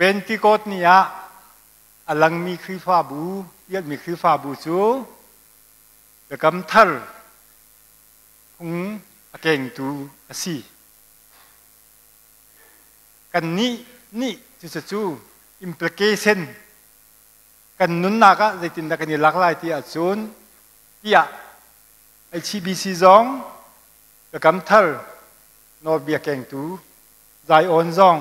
Pentecost ni ah a langmi Khrihfabu, ialmi Khrihfabu cu Biakam Thar phung a kengtu a si. Kannih nih cucu implication kan nunnak ah zeitindah kan i lak lai ti ahcun tiah HCBC zong Biakam Thar nawlbia kengtu Zion zong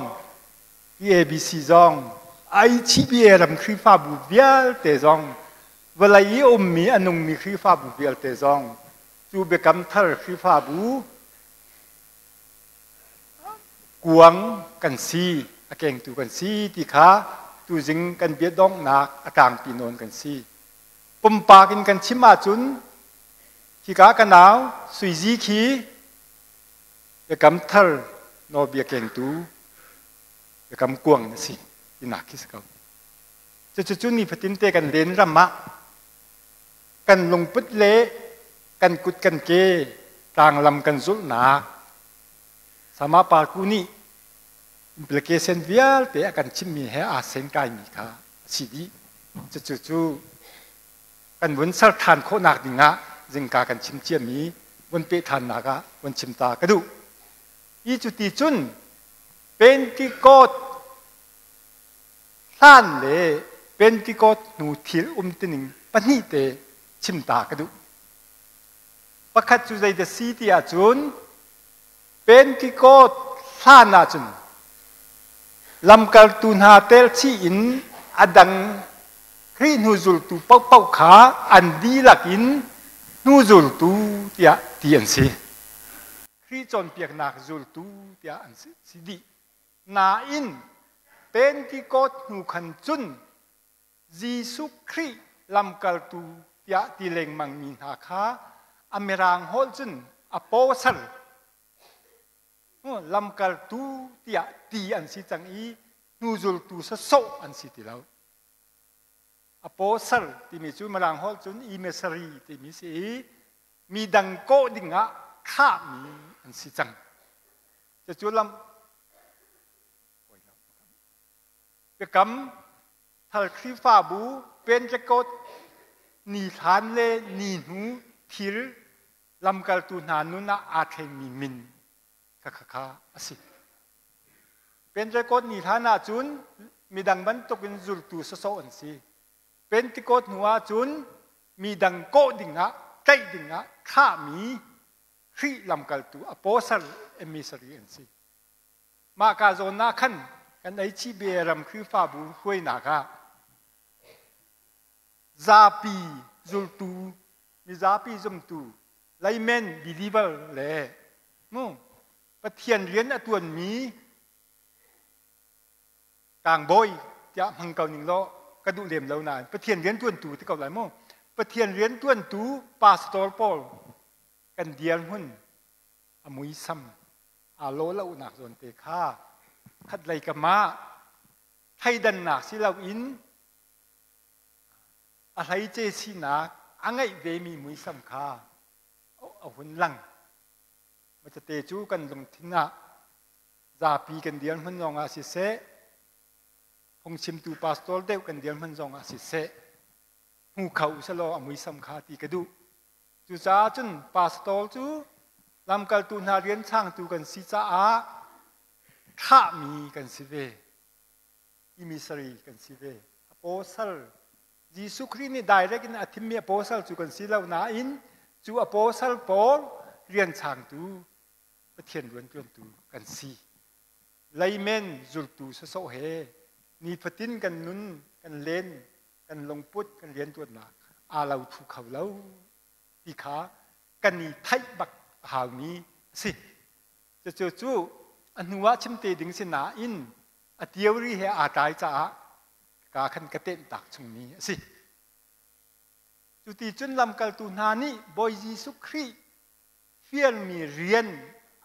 PABC zong IHBA ram Khrihfabu vialte zong vawlei i ummi a nungmi Khrihfabu vialte zong cu Biakam Thar Khrihfabu kuang kan si, a kengtu kan si ti kha tuzing kan bia donghnak a tlangpi nawn kan si. Pumpak in kan chim ahcun hika ka nau Suizi khi Biakam Thar nawlbia kengtu biakam kuang na si tinak khi si ko. Cucu nifatin te kan len ram ah kan lungput le kan kut kan ke tlanglam kan zulhnak sama parku nih implication vialte a kan chimmi he aa sengkaimi kha a si dih. Cucu cu kan vun ser ṭhan khawhnak dingah zingka kan chim ciami vun peh ṭhannak ah vun chim ta ka duh. Hi cuti cun Pentecost hlan le Pentecost hnu thil umtuning pahnih te chim ta ka duh. Pakhat cu zeidah si ti ahcun Pentecost hlan ahcun lamkaltu hna telchih in a dang Khrih hnuzultu paohpaoh kha an dihlak in hnuzultu tiah ti an si. Khrih cawnpiaknak zultu tiah an si dih. Nain Pentecost hnu khan cun Jesuh Khrih lamkaltu tiah ti lengmangmi hna kha a mirang holh cun apostle lamkaltu tiah ti an si cang i hnuzultu sawsawh an si ti lo. Apostle timi cu mirang holh cun emissary timi si i mi dang kawh dingah thlahmi an si cang. Cucu lam Biakam Thar Khrihfabu Pentecost ni hlan le ni hnu thil lamkaltu hna nun ah aa thlengmi min kha a si. Pentecost ni hlan ahcun midang bantukin zultu sawsawh an si. Pentecost hnu ahcun midang kawh dingah, tlaih dingah thlahmi Khrih lamkaltu apostle emissary an si. Mahka zawn ah khan kan HCBA ram Khrihfabu hruainak ah zapi zultu, mizapi zumtu, layman believer le mu Pathian rian a tuanmi tlangbawi tiah hmang ko ning law ka duh lem lo nain Pathian rian tuantu ti ko lai mu. Pathian rian tuantu pastor pawl kan dirhmun a muisam aa lawh lonak zawn te kha khatlei kam ah thleidannak si loin a hleice sinak a ngeih vemi muisam kha a hun lang. Macate cu kan lungthin ah zapi kan dirhmun zongah siseh, phungchimtu pastor deuh kan dirhmun zongah siseh, hmu kho usalaw a muisam kha ti ka duh. Cucaah cun pastor cu lamkaltu hna rian changtu kan si caah thlahmi kan si ve. Emissary kan si ve. Apostle Jesuh Khrih nih direct in a thimmi apostle cu kan si lo nain cu apostle pawl rian changtu Pathian riantuantu kan si. Layman zultu sawsawh he nifatin kan nun, kan len, kan lungput, kan riantuannak aa lo thu kho lo ti kha kan i theih bak a haumi a si. Cucu cu a hnu ah chim te ding si nain a theory he aa tlai caah ka khan ka tenh tak chungmi a si. Cuti cun lamkaltu hna nih Bawi Jesuh Khrih fialmi rian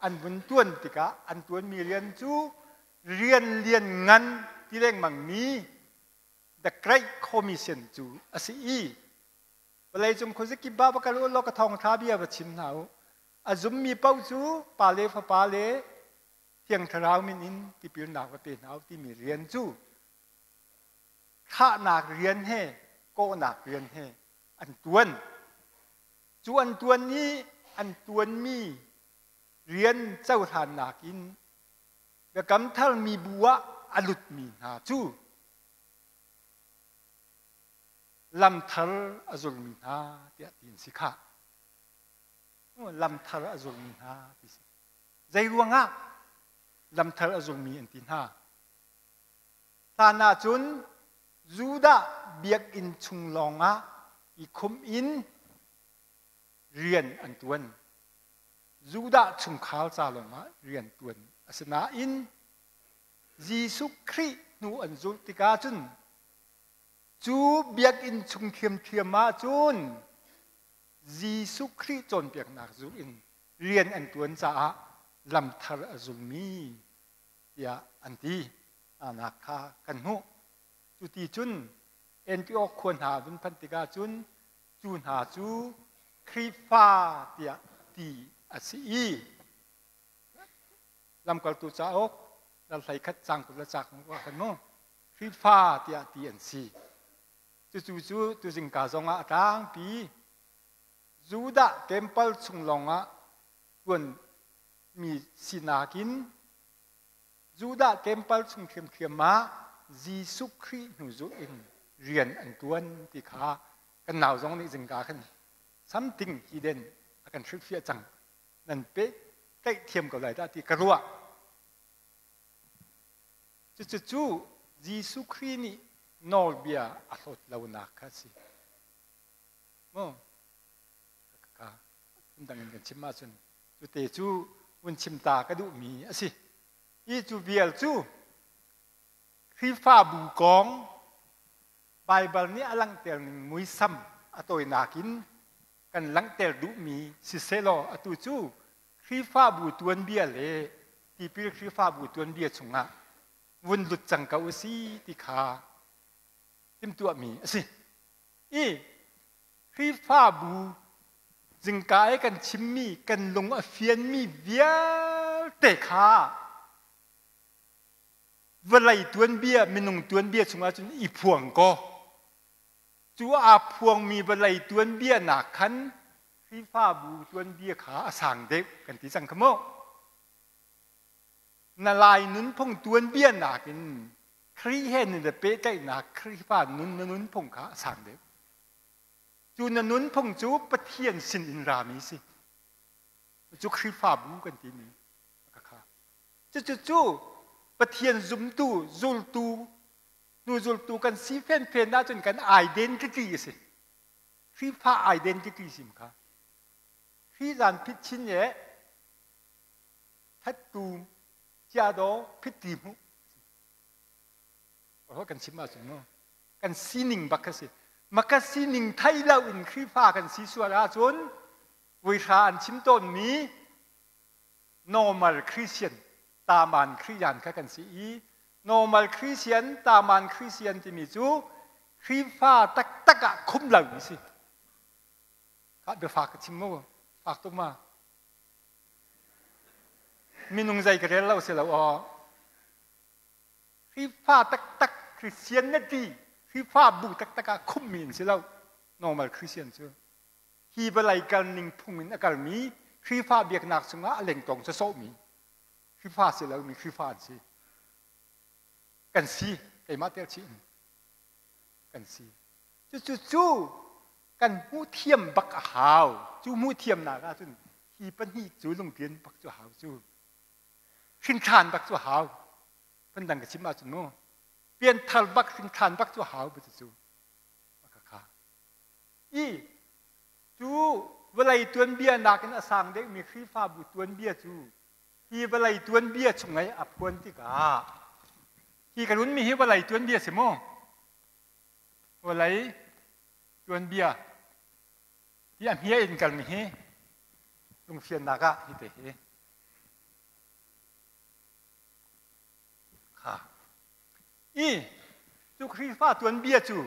an vun tuan tikah an tuanmi rian cu rian lian ngan ti lengmangmi The Great Commission cu a si i vawleicung khuazakip ah va kal u law ka thawngtha bia va chim hna u. A zummi paoh cu Pa le Fapa le Thiang Thlarau min in tipilnak va pe hna u timi rian cu Thlahnak rian he kawhnak rian he an tuan. Cu an tuan i an tuanmi rian cohlannak in Biakam Thar mibu ah a lutmi hna cu lam thar a zulmi hna tiah ti an si khah. Lam thar a zulmi hna ti si. Zei ruangah lam thar a zulmi an ti hna? Hlan ahcun Judah biakinn chung lawngah i khumh in rian an tuan. Judah chungkhar ca lawngah rian tuan a si nain Jesuh Khrih hnu an zulh tikah cun cu biakinn chung ṭhiamṭhiam ahcun Jesuh Khrih cawnpiaknak zulh in rian an ṭuan caah lam thar a zulmi tiah an ti nak kha kan hmuh. Cu ti cun Antioch khua hna vun phanh tikah cun cu hna cu Khrihfa tiah ti a si i lamkaltu cauk dal 11 cang 20 le cak kan mu Khrihfa tiah ti an si. Cucu cu tuzingka zongah a tlangpi Judah temple chung lawngah ṭuanmi sinak in Judah temple chung ṭhiamṭhiam ah Jesuh Khrih hnu zulh in rian an ṭuan ti kha kan nau zong nih zingka khan something hidden a kan hrilhfiah cang. Nan peh tlaih thiam ko lai dah ti ka ruah. Cucu Jesuh Khrih nih nawlbia a hlawt lonak kha a si. Mu ka phundang in kan chim ahcun cute cu vun chim ta ka duhmi a si. Hi cu vial cu Khrihfabu kong Baibal nih a langhter ning muisam a tawinak in kan langhter duhmi sisehlaw atu cu Khrihfabu tuanbia le tipil Khrihfabu tuanbia chungah vun lut cang ko u si ti kha timhtuahmi a si. I Khrihfabu zingka i kan chimmi kan lung a fianmi vialte kha vawlei tuanbia minung tuanbia chungah cun i phuang kaw cu aa phuangmi vawlei tuanbia nak khan Khrihfabu tuanbia kha a sang deuh kan ti cang kha mu. Na Lai nunphung tuanbia nakin Khrih he nan i pehtlaihnak Khrihfa nun na nunphung kha a sang deuh. Cu na nunphung cu Pathian sin in rami si. Cu Khrihfabu kan timi kha. Cucu cu Pathian zumtu, zultu, hnu zultu kan si fenfen ahcun kan identity a si. Khrihfa identity sim kha. Khrih zan phit chin ye thattu chia do phit ti mu. Kan chim ahcun mu. Kan sining bak kha si. Maka sining thei lo in Khrihfa kan si sual ahcun vuihra an chim tawnmi normal Christian taman Christian kha kan si i normal Christian taman Christian timi cu Khrihfa taktak ah khum lo mi si. Kha biafak ka chim mu fak tuk ma. Minung zei ka rel lo si lo aw. Khrihfa taktak Christianity Khrihfa bu taktak ah khummi an si lo normal Christian cu. Hi vawlei kalning phung in a kalmi Khrihfa biaknak chungah a lengtong sawsawhmi Khrihfa si lomi Khrihfa an si. Kan si keimah tel chih in kan si. Cucu cu kan hmuh thiam bak a hau. Cu hmuh thiamnak ahcun hi pahnih cu lungtian bak cu hau cu. Hrinthlan bak cu hau. Phundang ka chim ahcun mu. Pianthar bak hrinthlan bak cu hau bu cu. Kha. I cu vawlei tuanbia nakin a sang deuhmi Khrihfabu tuanbia cu hi vawlei tuanbia chung i a phuan tikah hi ka runmi hi vawlei tuanbia si mu vawlei tuanbia hi a hmia in kalmi hi lungfiannak ah hi te hi kha i cu Khrihfa tuanbia cu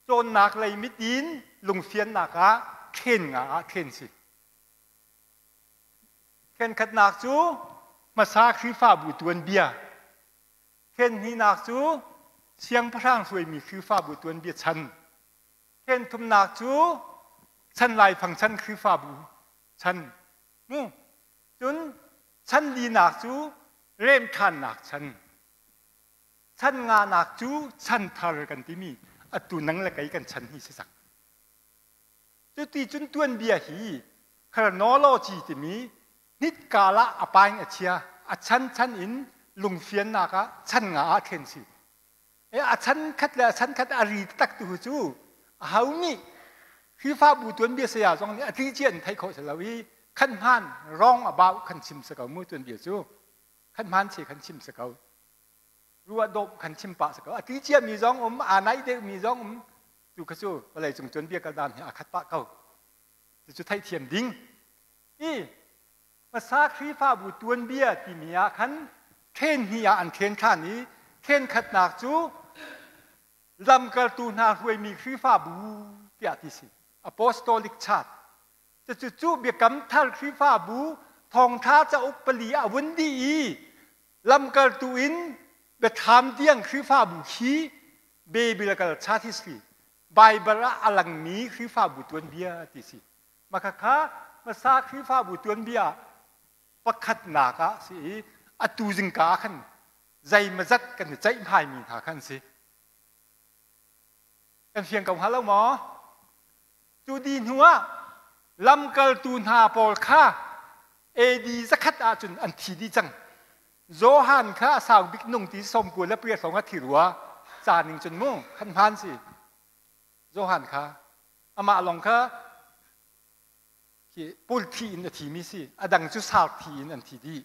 cawnnak lei mit in lungfiannak ah ṭhen nga ah ṭhen si. Ṭhenkhatnak cu hmasa Khrihfabu tuanbia. Ṭhen hnihnak cu Siangpahrang hruaimi Khrihfabu tuanbia chan. Then thumnak cu chan laifang chan Khrihfabu chan. Mu. Cun chan linak cu remṭhannak chan. Chan nganak cu chan thar kan timi atu nang le kei kan chan hi si cang. Cuti cun tuanbia hi chronology timi hnitkal ah a paing a chia, a chan chan in lungfiannak ah chan nga ah then si. E a chan khat le a chan khat a ri tak tu cu aho nih Khrihfabu tuanbia saya zong nih a tli cia in theih khawh si lo i khan hmaan wrong about khan chim si ko mu tuanbia cu khan hmaan che khan chim si ko ruah dawp khan chim pah si ko a tli cia mi zong um aa naih deuh mi zong um tu kha cu vawlei cung tuanbia kal dan hi aa khat pah ko cucu theihthiam ding i hmasa Khrihfabu tuanbia timi ah khan then hnih ah an then ṭhan i then khatnak cu lamkaltu hna hruaimi Khrihfabu tiah ti si Apostolic Church cucu cu biakam thar Khrihfabu thawngṭha cauk pali a vun dih i lamkaltu in biathlam tiang Khrihfabu khi Biblical Church History Baibal ah a langmi Khrihfabu tuanbia ti si. Maka kha hmasa Khrihfabu tuanbia pakhatnak ah si i atu zingka ah khan zeimazat kan i ceihmai-mi hna khan si. Kan fiang ko hnga lo maw? Cu di hnu ah lamkaltu hna pawl kha AD zakhat ahcun an thi dih cang. Johan kha a sau bik nung ti 98 hrawng a thi rua. Ca ning cun mu khan hmaan si. Johan kha amah lawng kha khi pul thi in a thimi si. A dang cu sar thi in an thi dih.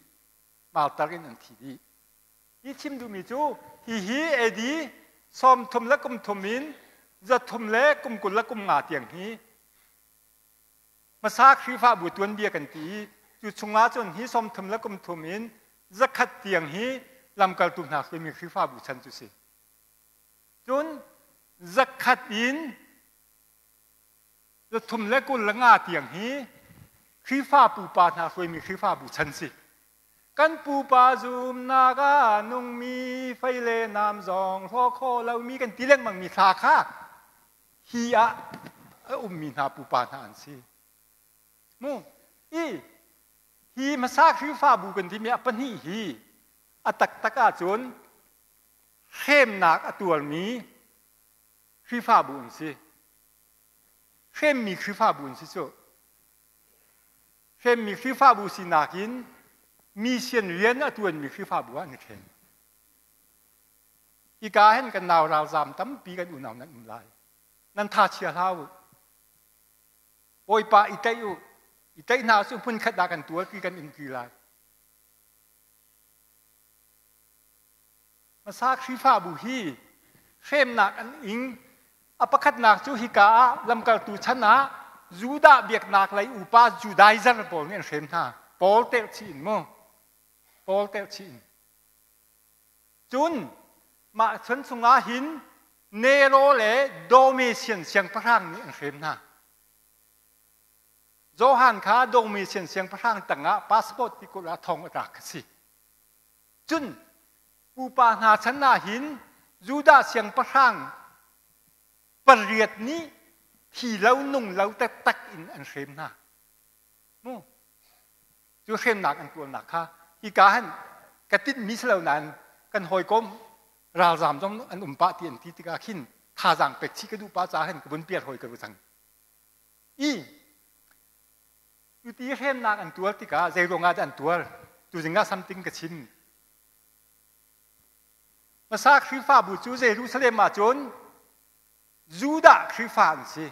Martar in an thi dih. Hi chim duhmi cu hihi AD 33 in 325 tiang hi hmasa Khrihfabu tuanbia kan ti i cu chungah cun hi 33 in 100 tiang hi lamkaltu hna hruaimi Khrihfabu chan cu si. Cun 100 in 325 tiang hi Khrihfa pupa hna hruaimi Khrihfabu chan si. Kan pupa zumnak ah nungmi fei le nam zong hlaw kho lomi kan ti lengmangmi hla kha hi ah a ummi hna pupa hna an si. Mu i hi hmasa Khrihfabu kan timi a pahnih hi a taktak ahcun hremnak a tuarmi Khrihfabu an si. Hremmi Khrihfabu an si cu. Hremmi Khrihfabu sinak in mission rian a ṭuanmi Khrihfabu ah an i ṭhen. Hika hin kan nau ralzaam tampi kan unau nan um lai. Nan tha chia hlah u. Bawipa i tlaih u. I tlaih hna cu hmunkhat ah kan tuarpi kan umpi lai. Hmasa Khrihfabu hi hremnak an ing. A pakhatnak cu hika ah lamkaltu chan ah Judah biaknak lei upa Judaizer pawl nih an hrem hna. Paul telh chih in mu. Paul telh chih in. Cun mah chan chungah hin Nero le Domitian siangpahrang nih an hrem hna. Johan kha Domitian siangpahrang tangah passport ti kulh ah thong a tlak kha si. Cun pupa hna chan ah hin Judah siangpahrang pariat nih thi lo nung lo taktak in an hrem hna. Mu cu hremnak an tuarnak kha hika han ka tinhmi si lo nain kan hawikom ralzaam zong an um pah ti an ti tikah khin thazaang pek chih ka duh pah caah hin ka vun pial hawi ka cang. I Cuti hremnak an tuar tikah zei ruangah dah an tuar? Tuzing ah something ka chim. Hmasa Khrihfabu cu Jerusalem ah cun Judah Khrihfa an si.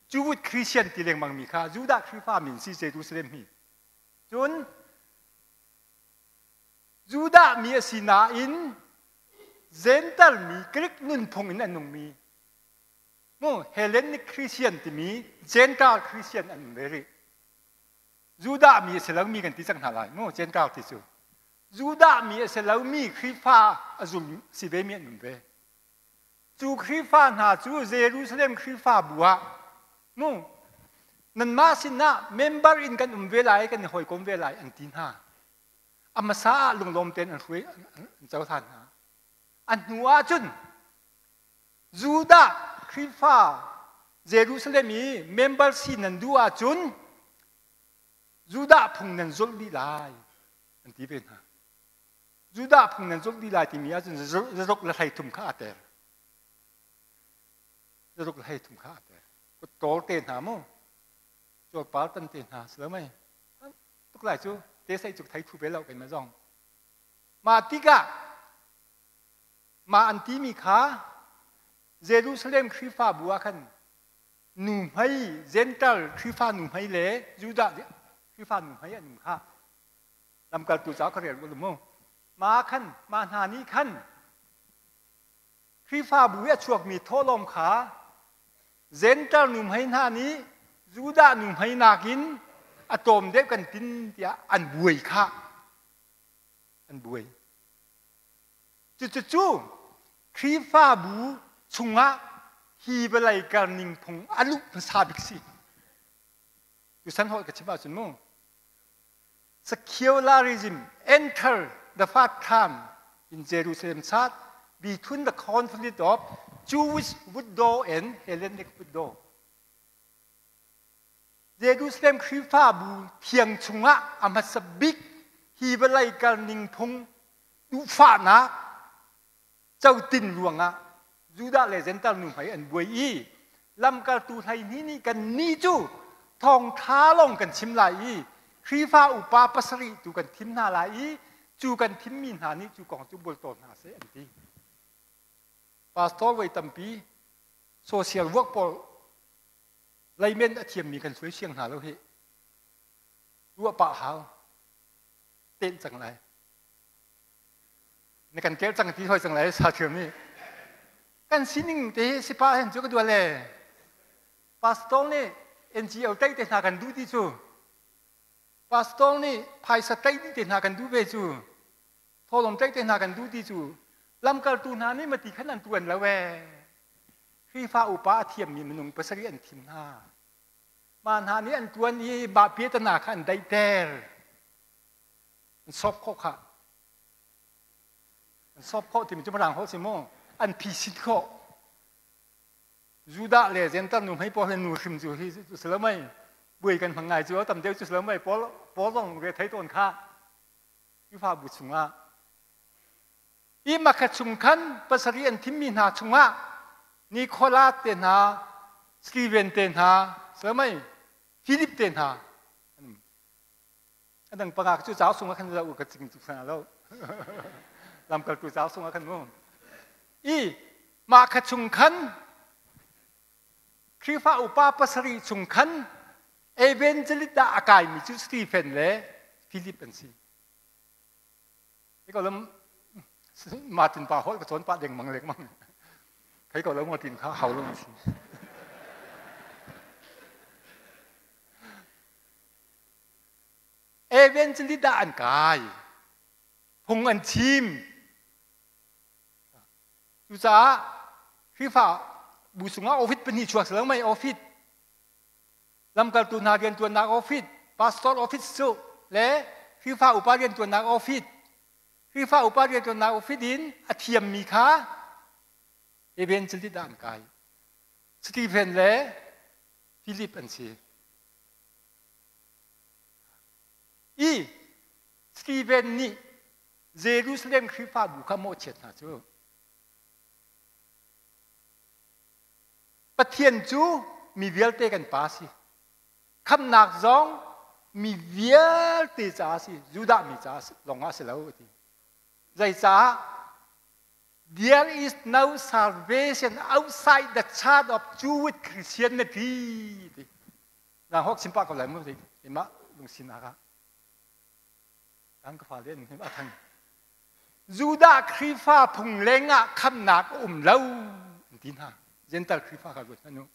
Jewish Christian ti lengmang mi kha Judah Khrihfa min si Jerusalem hi. Cun Judah mi a si nain Gentile mi Greek nunphung in a nungmi Mu Hellenic Christian timi Gentile Christian an um ve rih. Judah mi a si lomi kan ti cang hna lai mu Gentile ti cu. Judah mi a si lomi Khrihfa a zum si ve mi an um ve. Cu Khrihfa hna cu Jerusalem Khrihfabu ah mu nanmah sinah member in kan um ve lai kan i hawikom ve lai an ti hna. A hmasa ah lunglawm tein an hruai an cohlan hna. A hnu ah cun. Judah Khrihfa Jerusalem i member si nan duh ahcun Judah phung nan zulh dih lai an ti ve hna. Judah phung nan zulh dih lai timi ahcun zaruk le 13 kha aa tel. Zaruk le 13 kha aa tel. Kut tawl te hna mu, cuarpar tan te hna si lo mei. Tuk lai cu te sei cu thei thu ve lo keimah zong. Mah tikah mah an timi kha Jerusalem Khrihfabu ah khan nuhmei Gentile Khrihfa nuhmei le Judah Khrihfa nuhmei an um kha lamkaltu ca ka rel u mu. Mah khan mah hna nih khan Khrihfabu i a chuakmi thawhlawm kha Gentile nuhmei hna nih Judah nuhmei nakin a tlawm deuh kan tin tiah an buai kha an buai. Cucu Khrihfabu chungah hi vawlei karning phung a luh hmasa bik si. Tuchan holh ka chim ahcun mu secularism enter the first time in Jerusalem church between the conflict of Jewish widow and Hellenic widow. Jerusalem Khrihfabu thiang chungah a hmasa bik hi vawlei kalning phung duhfahnak cotin ruangah Judah le Gentile nuhmei an buai i lamkaltu 12 nih kan nih cu thawngṭha lawng kan chim lai i Khrihfa upa pasarih tu kan thim hna lai i cu kan thimmi hna nih cu kong cu bual tawn hna seh an ti. Pastor voi tampi social work pawl leimen a thiammi kan suai siang hna lo hi. Ruah pah hau. Tenh cang lai. Na kan kel cang ti hoi cang lai sa thiam ni. Kan sining te hi sipa hen cu ka dual le. Pastor nih NGO tei te hna kan duh ti cu. Pastor nih phaisa tei dih te hna kan duh ve cu. Thawlawm tei te hna kan duh ti cu. Lamkaltu hna nih mati khan an tuan lo ee. Khrihfa upa a thiammi minung pasarih an thim hna. Mah hna nih an tuan i mah piatana kha an daihter. An sawp khawh kha. An sawp khawh timi cu Mirang holh si mu. An phisit khawh. Judah le Gentile nu hmei pawl le nu hrim cu hi cu si lo mei. Buai kan hmang ngai cu tam deuh cu si lo mei. Paul Paul zong re thei tawn kha. Khrihfabu chungah I makha chung khan pasarih an thimmi hna chungah Nicholas te hna, Stephen te hna, Samai, Philip te hna an um. A dang panga cu cauk sungah khan zoh ka cing cu sana lo. Lamkaltu cauk sungah khan mu. I mah kha chung khan Khrihfa upa pasarih chung khan evangelist dah a kaimi cu Stephen le Philip an si. Hei ko lam Martin pa holh ka cawn pah dengmang lengmang. Hei ko lo Martin kha hau lo si. Evangelist dah an kai. Phung an chim. Cucaah Khrihfa bu chungah office pahnih chuak si lo mei office lamkaltu hna riantuannak office, pastor office cu le Khrihfa upa riantuannak office, Khrihfa upa riantuannak office in a thiammi kha evangelist ah an kai. Stephen le Philip an si. I Stephen nih Jerusalem Khrihfabu kha mawhchiat hna cu Pathian cu mi vialte kan pa a si. Khamhnak zong mi vialte caah a si, Judah mi caah lawng ah a si lo a ti. Zeicah? There is no salvation outside the church of Jewish Christianity. Ti. Na hok chim pah ko lai mu ti. Mah lungsinak ah. Kan ka fale an a thang. Judah Khrihfa phung lengah khamnak a um lo an ti hna. Gentile Khrihfa kha ruat hmanh u.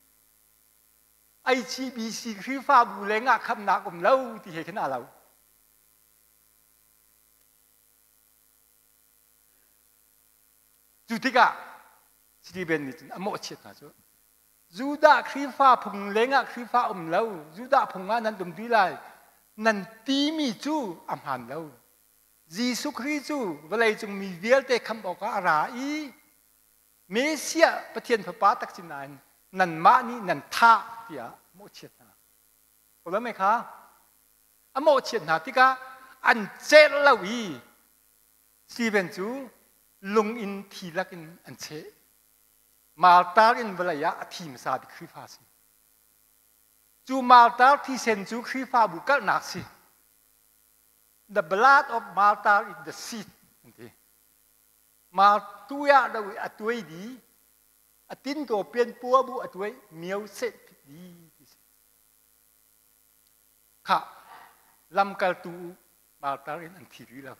HCBC Khrihfabu lengah khamnak um lo ti he khin aa lo. Cu tikah Stephen nih cun a mawhchiat hna cu Judah Khrihfa phung lengah Khrihfa um lo, Judah phung ah nan um dih lai, nan timi cu a hmaan lo. Jesuh Khrih cu vawleicung mi vialte khamh awkah a ra i Messiah Pathian Fapa tak si nain nanmah nih nan thah tiah mawhchiat hna. Ko mei kha a mawhchiat hna tikah an celh lo i Stephen cu lung in thi lakin an cheh. Martar in vawlei ah a thi hmasa bik Khrihfa si. Cu martar thisen cu Khrihfabu kalhnak si. The blood of martyr is the seed an ti. Martuya do i a tuai di, a tin to pian pua bu a tuai mio seh phit di ti si. Kha lamkaltu martar in an thi rih lo.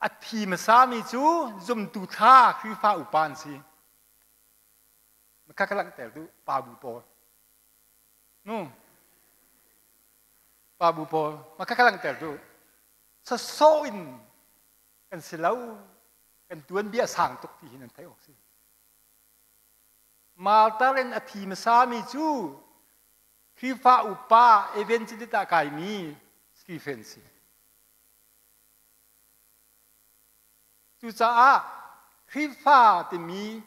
A thi hmasami cu zumtu thla Khrihfa upa an si. Kha ka langhter duh pa bu pawl. Nu pa bu pawl ma kha ka langhter duh. Sasawh in kan si lo kan tuanbia sang tuk ti hi nan theih awk si. Martar in a thi hmasami cu Khrihfa upa evangelist ah kaimi Stephen si. Cucaah Khrihfa timi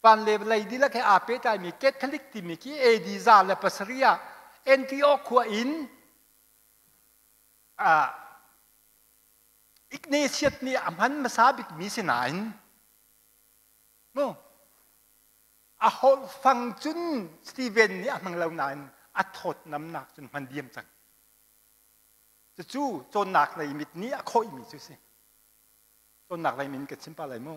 van le vawlei dihlak he aa pehtlaimi Catholic timi khi AD 107 ah Antioch khua in uh, Ignatius nih a hman hmasa bikmi si nain mu a holh fang cun Stephen nih a hmang lo nain a thawtnamnak cun hman diam cang. Cucu cawnnak lei mit nih a khawihmi cu si. Cawnnak lei min ka chim pa lai mu.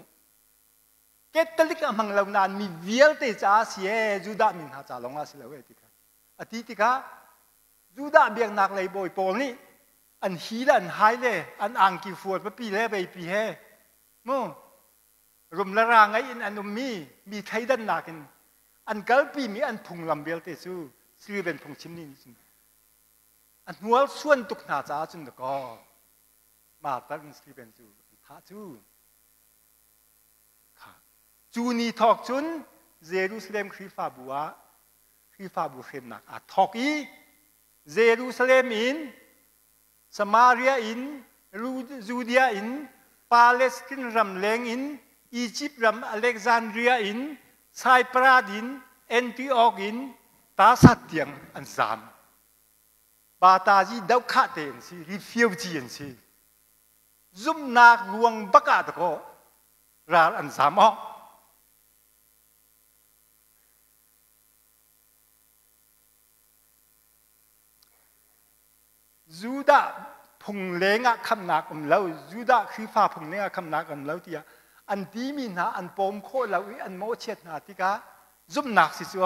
Catholic a hmang lo nain mi vialte caah si ee Judah mi hna ca lawng ah si lo ee ti kha. A ti tikah Judah biaknak lei bawi pawl nih an hi le an hai le an angki fual papi le veipi he mu rum le ra ngei in an ummi mi thleidannak in an kalpimi an phunglam vialte cu Stephen phungchim nih cun a hnual suan tuk hna caah cun dakaw Martha in Stephen cu an thah cu cu ni thawk cun Jerusalem Khrihfabu ah Khrihfabu hremnak aa thawk i Jerusalem in Samaria in Judea in Palestine ram leng in Egypt ram Alexandria in Cyprus in Antioch in Tasat tiang an zaam. Patazi dohkhah te an si, refugee an si. Zumhnak ruang bak ah dakaw ral an zaam awk. Judah phung lengah khamnak um lo, Judah Khrihfa phung lengah khamnak um lo tiah an timi hna an pawm khawh lo i an mawhchiat hna tikah zumhnak si cu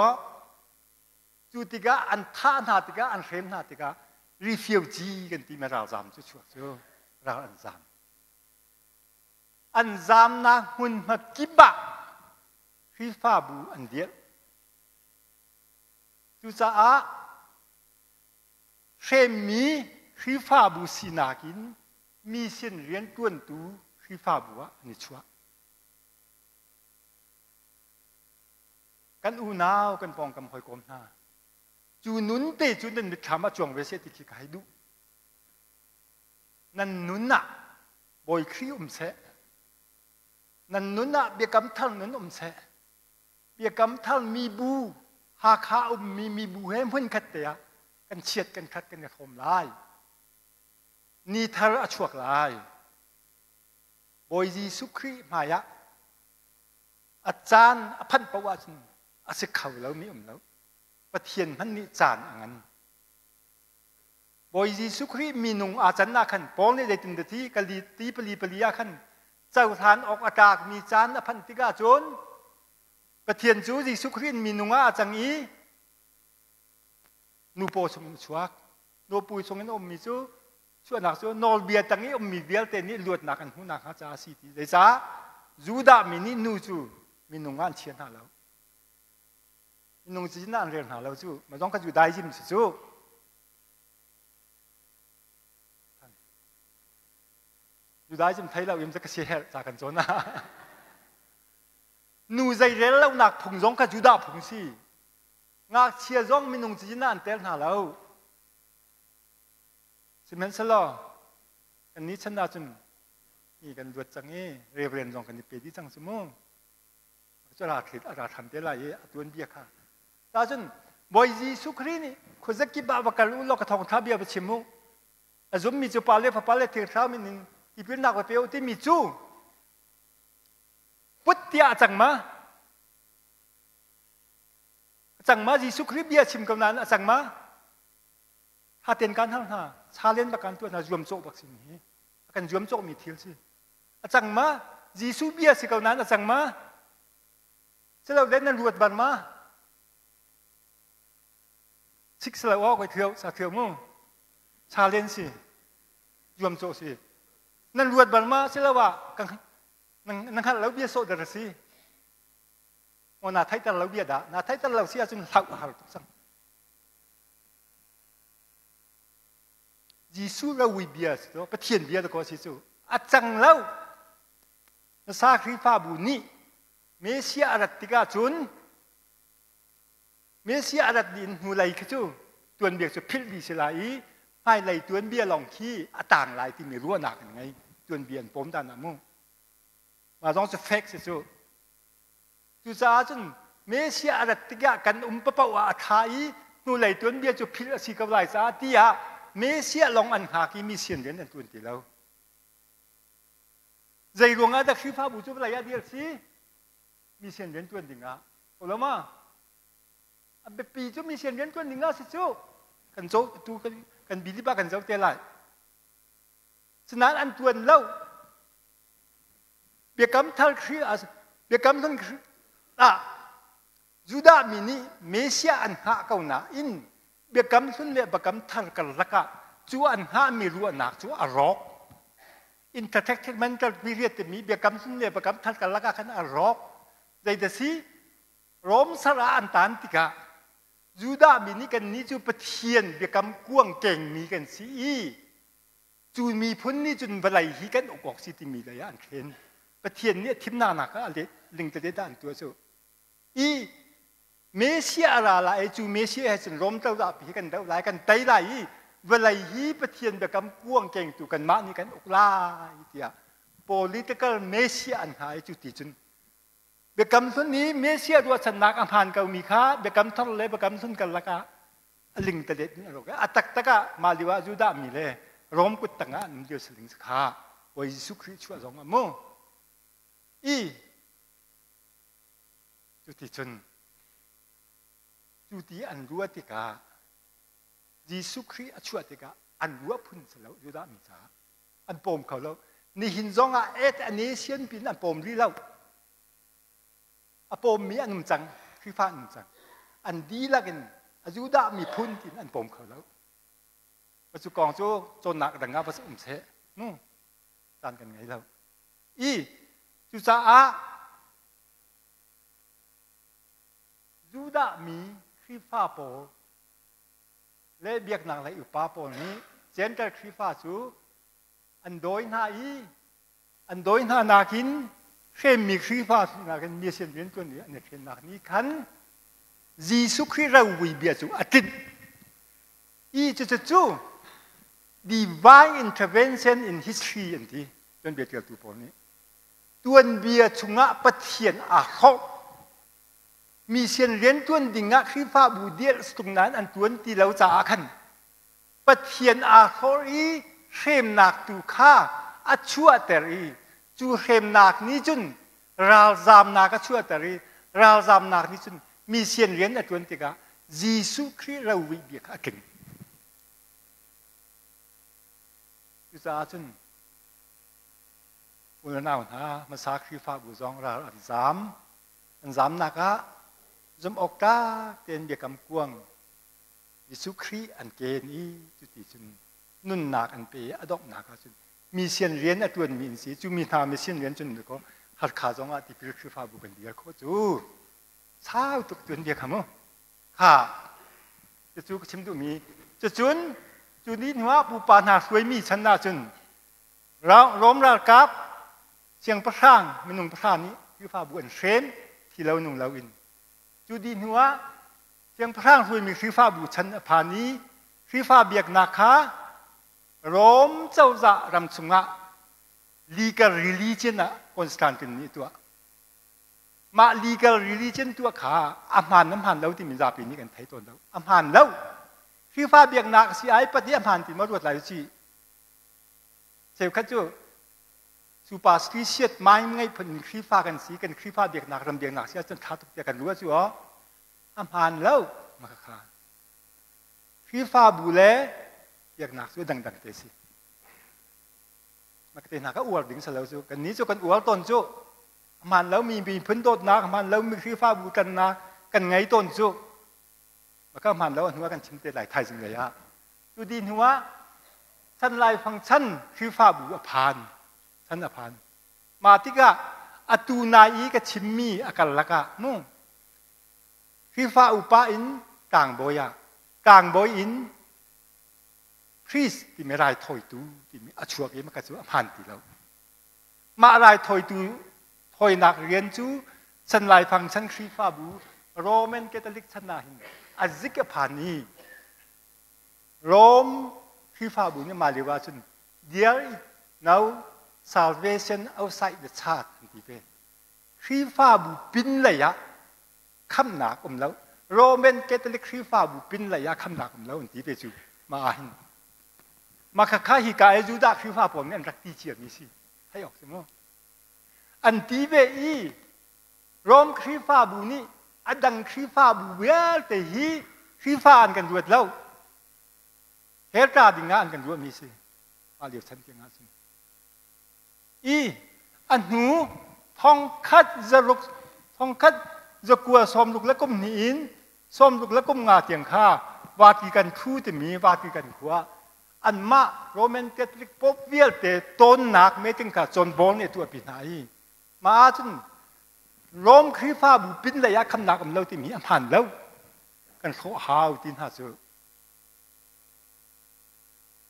cu tikah an thah hna tikah an hrem hna tikah refugee kan timi ralzam cu chuak cu ral an zam. An zamnak hmunhma kip ah Khrihfabu an dirh. Cucaah hremmi Khrihfabu sinak in mission rianṭuantu Khrihfabu ah an i chuah. Kan unau kan pawngkam hawikom hna cu nun te cu nan mitthlam ah cuang ve seh ti khi ka hei duh. Nan nun ah Bawi Khrih um seh. Nan nun ah biakam thar nun um seh. Biakam thar mibu Hakha ummi mibu he hmunkhat te ah kan chiat kan khat kan i hrawm lai. Ni thar a chuak lai. Bawi Jesuh Khrih hmai ah a caan a phanh paoh ahcun a si kho lomi um lo. Pathian hmanh nih caan a ngan. Bawi Jesuh Khrih minung aa can ah khan Paul nih zeitin dah ti kali ti pali pali ah khan cohlan awk a tlakmi caan a phanh tikah cun Pathian cu Jesuh Khrih in minung ah a cang i nu paw chung in chuak. Nupu chung in a ummi cu chuahnak cu nawlbia tang i ummi vialte nih luatnak an hmuhnak hnga caah a si ti. Zeicah Judah mi nih nu cu minung ah an chia hna lo. Minung cizin ah an rel hna lo cu. Mah zong kha Judaism si cu. Judaism thei lo in ka si herh ca kan cawn ah. Nu zei rel lonak phung zong kha Judah phung si. Ngakchia zong minung cizin ah an tel hna lo. Sihmanhsehlaw kannih chan ahcun mi kan luat cang i reverend zong kan i pe dih cang cu mu. Cu ra thlit a ra than te lai i a tuanbia kha. Ta cun Bawi Jesuh Khrih nih khuazakip ah va kal u law ka thawngtha bia va chim u. A zummi cu Pa le Fapa le Thiang Thlarau min in tipilnak va pe u timi cu put tiah a cang ma? A cang ma? Jesuh Khrih bia chim ko nain a cang ma? Haten kan hal hna, chalen bak kan tuah hna zuamcawh bak si hi. A kan zuamcawhmi thil si. A cang ma? Jesuh bia si ko nain a cang ma? Silo le nan ruat ban ma? Sik silo aw kai thio sa thio mu. Chalen si. Zuamcawh si. Nan ruat bal ma? Silo ah kan nan hngalh lo bia sawh dar si. O na theihter lo bia dah. Na theihter lo si ahcun hlauh a har tuk cang. Jesuh rowi bia si cu Pathian bia dakaw si cu a cang lo. Nasa Khrihfabu nih Messiah a rat tikah cun Messiah a rat dih in hnulei khi cu tuanbia cu philh dih si lai i hmailei tuanbia lawng khi a tang lai timi ruahnak an ngei. Tuanbia an pawm dan ah mu. Mah zong cu fake si cu. Cucaah cun Messiah a rat tikah kan um papaoh ah a ṭha i hnulei tuanbia cu philh a si ko lai caah tiah Messiah lawng an hngak i mission rian an ṭuan ti lo. Zei ruangah dah Khrihfabu cu vawlei ah dir si? Mission rian ṭuan dingah. Ko lo ma? A biapi cu mission rian ṭuan dingah si cu. Kan zoh tu kan kan believe ah kan zoh te lai. Sinain an ṭuan lo. Biakam thar Khrih Biakam hlun Khrih ah Judah mi nih Messiah an hngah ko nain Biakam hlun le Biakam thar karlak ah cu an hngahmi ruahnak cu a rawk. Intertestamental period timi Biakam hlun le Biakam thar karlak ah khan a rawk. Zeidah si? Rom sar ah an tan tikah Judah mi nih kannih cu Pathian biakam kuang kengmi kan si i Cu miphun nih cun vawlei hi kan uk awk si timi lei ah an thlen. Pathian nih a thimnak nak ah a lingtete dah an tuah cu. I Messiah a ra lai i cu Messiah he cun Rom cozah pi hi kan doh lai, kan tei lai i vawlei hi Pathian biakam kuang kengtu kanmah nih kan uk lai tiah political Messiah an hna i cu ti cun biakam hlun i Messiah ruahchannak a hmaan komi kha biakam thar le biakam hlun karlak ah a ling talet in a rawk a taktak ah mah lio ah Judah mi le Rom kut tang ah an um lio saling kha Bawi Jesuh Khrih chuah zong ah mu i cuti cun cu ti an ruah tikah Jesuh Khrih a chuah tikah an ruah phun si lo Judah mi caah an pawm kho lo nihin zong ah et a nation pin an pawm rih lo A pawmmi an um cang, Khrihfa an um cang. An dihlak in a Judah miphun tiin an pawm kho lo. Cu kong cu cawnnak dang ah va um seh. Mu caan kan ngei lo. I cucaah Judah mi Khrihfa pawl le biaknak lei upa pawl nih Gentile Khrihfa cu an dawi hna i An dawi hna nakin hremmi Khrihfa nakin mission rianṭuan i an i ṭhennak nih khan Jesuh Khrih ropui bia cu a tlinh. I cucu cu divine intervention in history an ti tuanbia ṭialtu pawl nih. Tuanbia chungah Pathian aa hrawh. Mission rianṭuan dingah Khrihfabu dirh tung nain an ṭuan ti lo caah khan Pathian aa hlawr i hremnak tu kha a chuahter i cu hremnak nih cun ralzamnak a chuahter i ralzamnak nih cun mission rian a ṭuan tikah Jesuh Khrih rovuih bia kha a tling. Cucaah cun u le nau hna hmasa Khrihfabu zong ral an zam. An zamnak ah zumh awk tlak tein biakam kuang Jesuh Khrih an ken i cuti cun nunnak an pe i a donghnak ah cun mission rian a ṭuanmi an si. Cu mi hna mission rian cun kaw Halkha zong ah tipil Khrihfabu kan dir khawh cu sau tuk tuanbia kha mu. Kha cucu ka chim duhmi cucun cu ni hnuah pupa hna hruaimi chan ahcun Rom ralkap siangpahrang minung pahra nih Khrihfabu an hrem thi lo nung lo in cu dih hnuah Siangpahrang hruaimi Khrihfabu chan a phan i Khrihfa biaknak kha Rom cozah ram chungah legal religion ah Constantine nih a tuah. Mah legal religion tuah kha a hmaan a hmaan lo timi zapi nih kan thei tawn lo. A hmaan lo. Khrihfa biaknak si ai pat i a hmaan ti ma ruat lai ci. Cheukhat cu superstitious mind ngei phun in Khrihfa kan si, kan Khrihfa biaknak ram biaknak si ahcun tha tuk tiah kan ruah cu aw. A hmaan lo. Maka kha. Khrihfabu le biaknak cu dangdang te si. Maka te hna ka uar ding si lo cu. Kan ni cu kan uar tawn cu. A hmaan lomi miphun dawtnak, a hmaan lomi Khrihfabu ṭannak kan ngei tawn cu. Maka hmaan lo a hnu ah kan chim te lai thaizing lei ah. Cu di hnu ah chan laifang chan Khrihfabu a phan. Chan a phan. Mah tikah atu nai i ka chimmi a karlak ah mu Khrihfa upa in tlangbawi ah tlangbawi in priest timi raithawitu timi a chuak i maka cu a hmaan ti lo. Mah raithawitu thawinak rian cu chan laifang chan Khrihfabu Roman Catholic chan ah hin a zik a phan i Rome Khrihfabu nih mah lio ahcun there is no salvation outside the church an ti ve. Khrihfabu pin lei ah khamnak um lo. Roman Catholic Khrihfabu pin lei ah khamnak um lo an ti ve cu mah ah hin. Mah khakha hi ka i Judah Khrihfa pawl nih an rak ti ciami si. Thei awk si mu. An ti ve i Rom Khrihfabu nih a dang Khrihfabu vialte hi Khrihfa an kan ruat lo. Hell tla ding ah an kan ruahmi si. Mah lio chan tiang ah cun. I a hnu thongkhat zaruk thongkhat zakua sawmruk le kum hnih in sawmruk le kum nga tiang kha Vatican thu timi Vatican khua anmah Roman Catholic Pope vialte tonnak meeting kha John Paul nih a tuahpi hna i mah ahcun Rome Khrihfabu pin lei ah khamnak um lo timi a hmaan lo kan hrawh hau ti hna cu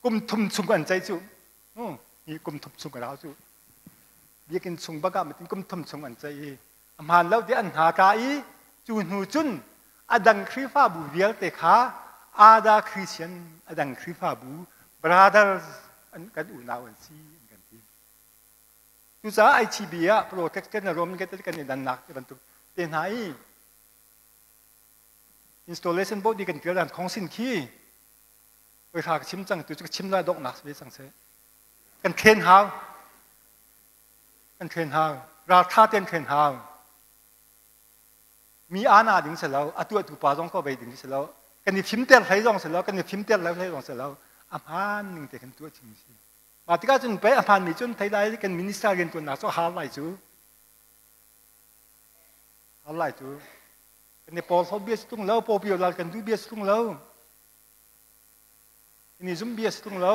kum thum chung an ceih cu hi kum thum chung a rau cu biakinn chung bak ah kum thum chung an ceih i a hmaan lo ti an hna tla i cu hnu cun a dang Khrihfabu vialte kha ada Christian a dang Khrihfabu brothers an kan unau an si an kan ti cucaah ICB ah Protestant le Roman Catholic kan i dannak ti bantuk te hna i installation body kan tial dan khong sin khi Oi hra ka chim cang tu cu ka chim lai donghnak si ve cang seh. Kan thlen hau. Kan thlen hau. Raltha tein thlen hau. Mi ana ding si lo, a tuahtu pa zong ko vei ding si lo. Kan i fimter hlei zong si lo, kan i fimter lo hlei zong si lo. A hmaan ning te kan tuah chim si. Mah tikah cun pei a hmaan mi cun thei lai kan minister rian tuannak cu har lai cu. Har lai cu. Kan i porhlawt bia si tung lo, pawpio lal kan duh bia si tung lo. Ni zum bia si tung lo.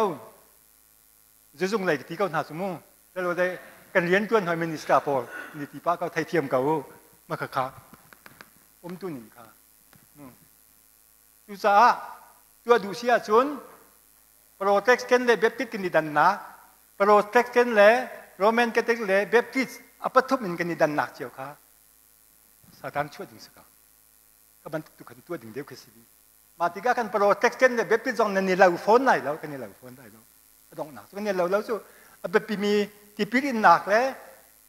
Zuzung lei ka ti ko hna cu mu. Telo de kan rian tuan hoi minister pawl ni ti pa ko theithiam ko ma kha kha um tu ning kha. Cucaah tuah duh si ahcun Protestant le Baptist kan i dannak Protestant le Roman Catholic le Baptist a pathum in kan i dannak cio kha Satan chuah ding si ko. Ka bantuk tu khan tuah ding deuh khi si dih. Mah tikah kan Protestant le Baptist zong nan i lo fawn lai lo, kan i lo fawn lai lo. A donghnak cu kan i lo lo cu a biapimi tipil innak le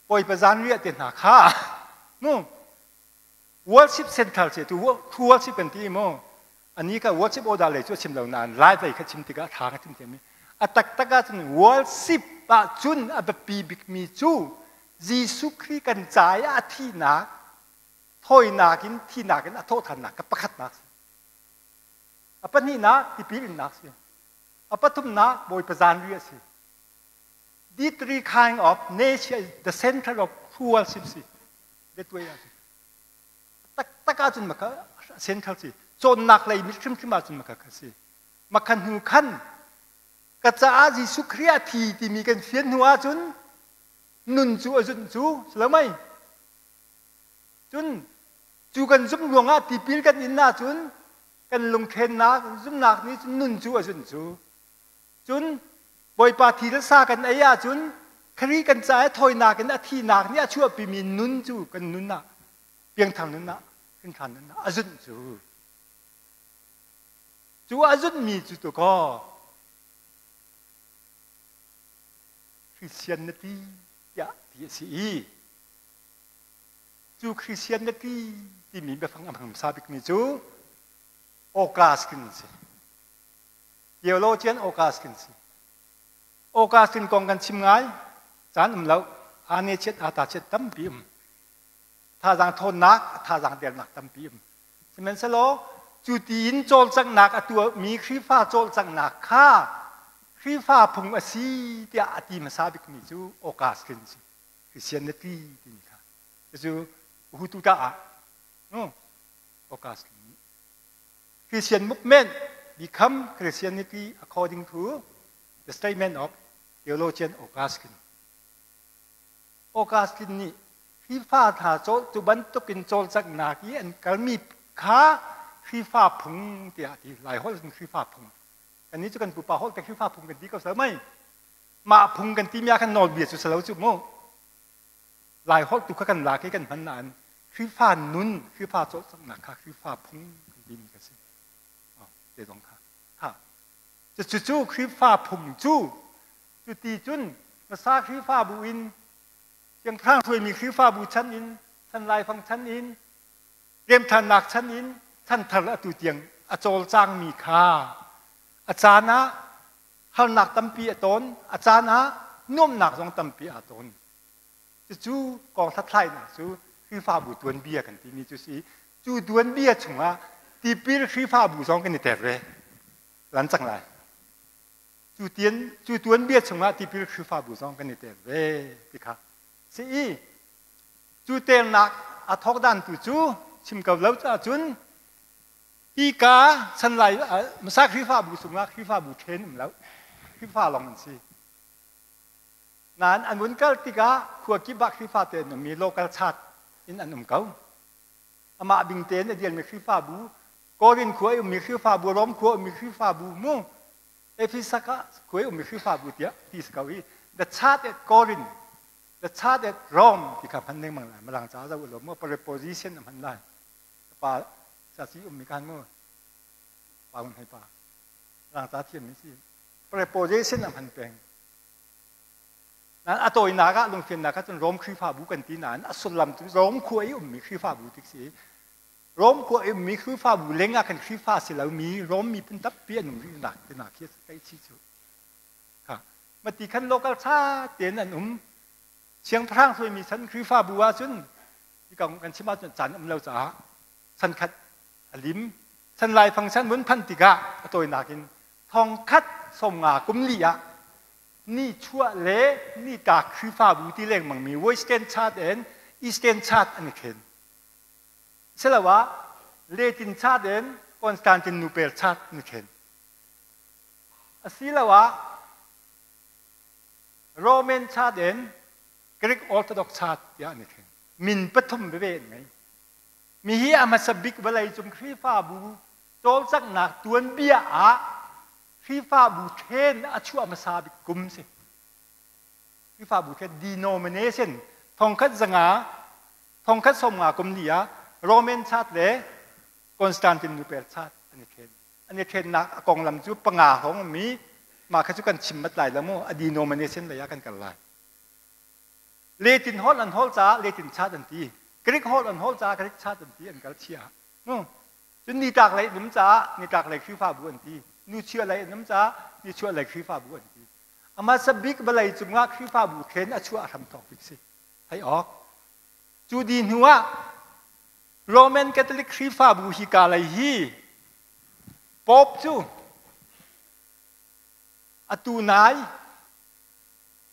Bawipa zanriah te hna kha mu worship central ce tu worship kan ti mu ani ka worship order lei cu a chim lo nain lai lei kha chim tikah tha ka chim thiam a taktak ah cun worship ah cun a biapi bikmi cu Jesuh Khrih kan ca i a thihnak thawinak in thinak in a thawhthannak ka pakhatnak si. A pahnihnak tipil innak si. A pathumnak Bawipa zanri a si. The three kind of nature is the center of true worship si. That way ah tak tak ahcun maka central si. Cawnnak lei mit hrimhrim ahcun maka kha si. Maka hnu khan ka caah Jesuh Khrih a thi timi kan fian hnu ahcun nun cu a zunh cu si lo mei Cun cu kan zumh ruangah tipil kan in ahcun kan lungthlennak zumhnak nih cun nun cu a zunh cu. Cun Bawipa thi le sa kan ei ahcun Khrih kan ca i thawinak in a thihnak nih a chuahpimi nun cu kan nun ah piangthar nun ah hrinṭhan nun ah a zunh cu. Cu a zunhmi cu tu kaw Christian na ti tiah ti a si i. Cu Christianity timi biafang a hmang hmasa bikmi cu Augustine si. Theologian Augustine si. Augustine kong kan chim ngai, caan um lo, aa ne chiat aa ta chiat tampi um. Thazaang thawnnak, thazaang dernak tampi um. Sihmanhsehlaw cu tiin cawlcanghnak a tuahmi Khrihfa cawlcanghnak kha Khrihfa phung a si tiah a ti hmasa bikmi cu Augustine si. Christianity timi kha. Cucu Hutu ta ah no Augustine nih Christian movement become Christianity according to the statement of theologian Augustine. Augustine nih Khrihfa hna cu bantuk in cawlcanghnak i an kalmi kha Khrihfa phung tiah a ti. Lai holh in Khrihfa phung. Kannih cu kan pupa holh te Khrihfa phung kan ti ko sel mei. Mah phung kan timi ah khan nawlbia cu selo cu mu. Lai holh tu kha kan lak i kan hman nain Khrihfa nun, Khrihfa cawlcanghnak kha Khrihfa phung kan timi kha si. Oh, te zong kha. Ha. Cucu Khrihfa phung cu cuti cun hmasa Khrihfabu in Siangpahrang hruaimi Khrihfabu chan in chan laifang chan in remthannak chan in chanthar atu tiang a cawlcangmi kha a caan ah harnak tampi a ton, a caan ah nuamhnak zong tampi aa ton. Cucu kong hlathlainak cu Khrihfabu tuanbia kan timi cu si. Cu tuanbia chungah tipil Khrihfabu zong kan i tel ve. Lan cang lai. Cu tian cu tuanbia chungah tipil Khrihfabu zong kan i tel ve ti kha si i cu telnak a thawk dan tu cu chim ko lo ahcun hika chan lai hmasa Khrihfabu chungah Khrihfabu then um lo Khrihfa lawng an si nain an vun kal tikah khua kip ah Khrihfa te an um i local church in an um ko amah bing tein a dialmi Khrihfabu Korin khua i ummi Khrihfabu Rom khua ummi Khrihfabu mu Ephesus ah khua i ummi Khrihfabu tiah ti si ko i the church at Corinth the church at Rome ti kha hman lengmang lai Mirang ca zo lo mu preposition a hman lai pa sa si ummi kan mu pa un hei pa Mirang ca thiam mi si preposition a hman peng Nain a tawinak ah lungfiannak ah cun Rom Khrihfabu kan ti nain a sullam cu Rom khua i ummi Khrihfabu tik si. Rom khua i ummi Khrihfabu leng ah khan Khrihfa si lomi Rom miphun tampi an um rih nak tinak khi a si cu. Kha mati khan local tha tein an um. Siangpahrang hruaimi chan Khrihfabu ah cun kan chim ahcun caan um lo caah chan khat a lim. Chan laifang chan vun phanh tikah a tawinak in thong khat 50 kum li ah nichuah le nitlak Khrihfabu ti lengmangmi Western Church and Eastern Church an i then. Asiloah Latin Church and Constantinople Church an i then. Asiloah Roman Church and Greek Orthodox Church tiah an i then. Min pathum veve an ngei. Mi hi a hmasa bik vawleicung Khrihfabu cawlcanghnak tuanbia ah Khrihfabu then a chuah hmasa bik kum si. Khrihfabu then denomination 1500 1050 kum ni ah Roman Church le Constantinople Church an i then. An i thennak a konglam cu panga hrawng mi mah kha cu kan chim mat lai lo mu a denomination lei ah kan kal lai. Latin holh an holh caah Latin Church an ti. Greek holh an holh caah Greek Church an ti an kal chia. Cun nitlak lei an um caah nitlak lei Khrihfabu an ti. Nuchia lei an um caah nichuah lei Khrihfabu an ti. A hmasa bik vawlei cungah Khrihfabu then a chuah hram thawk bik si. Theih awk. Cu di hnu ah Roman Catholic Khrihfabu hi ka lei hi Pope cu atu nai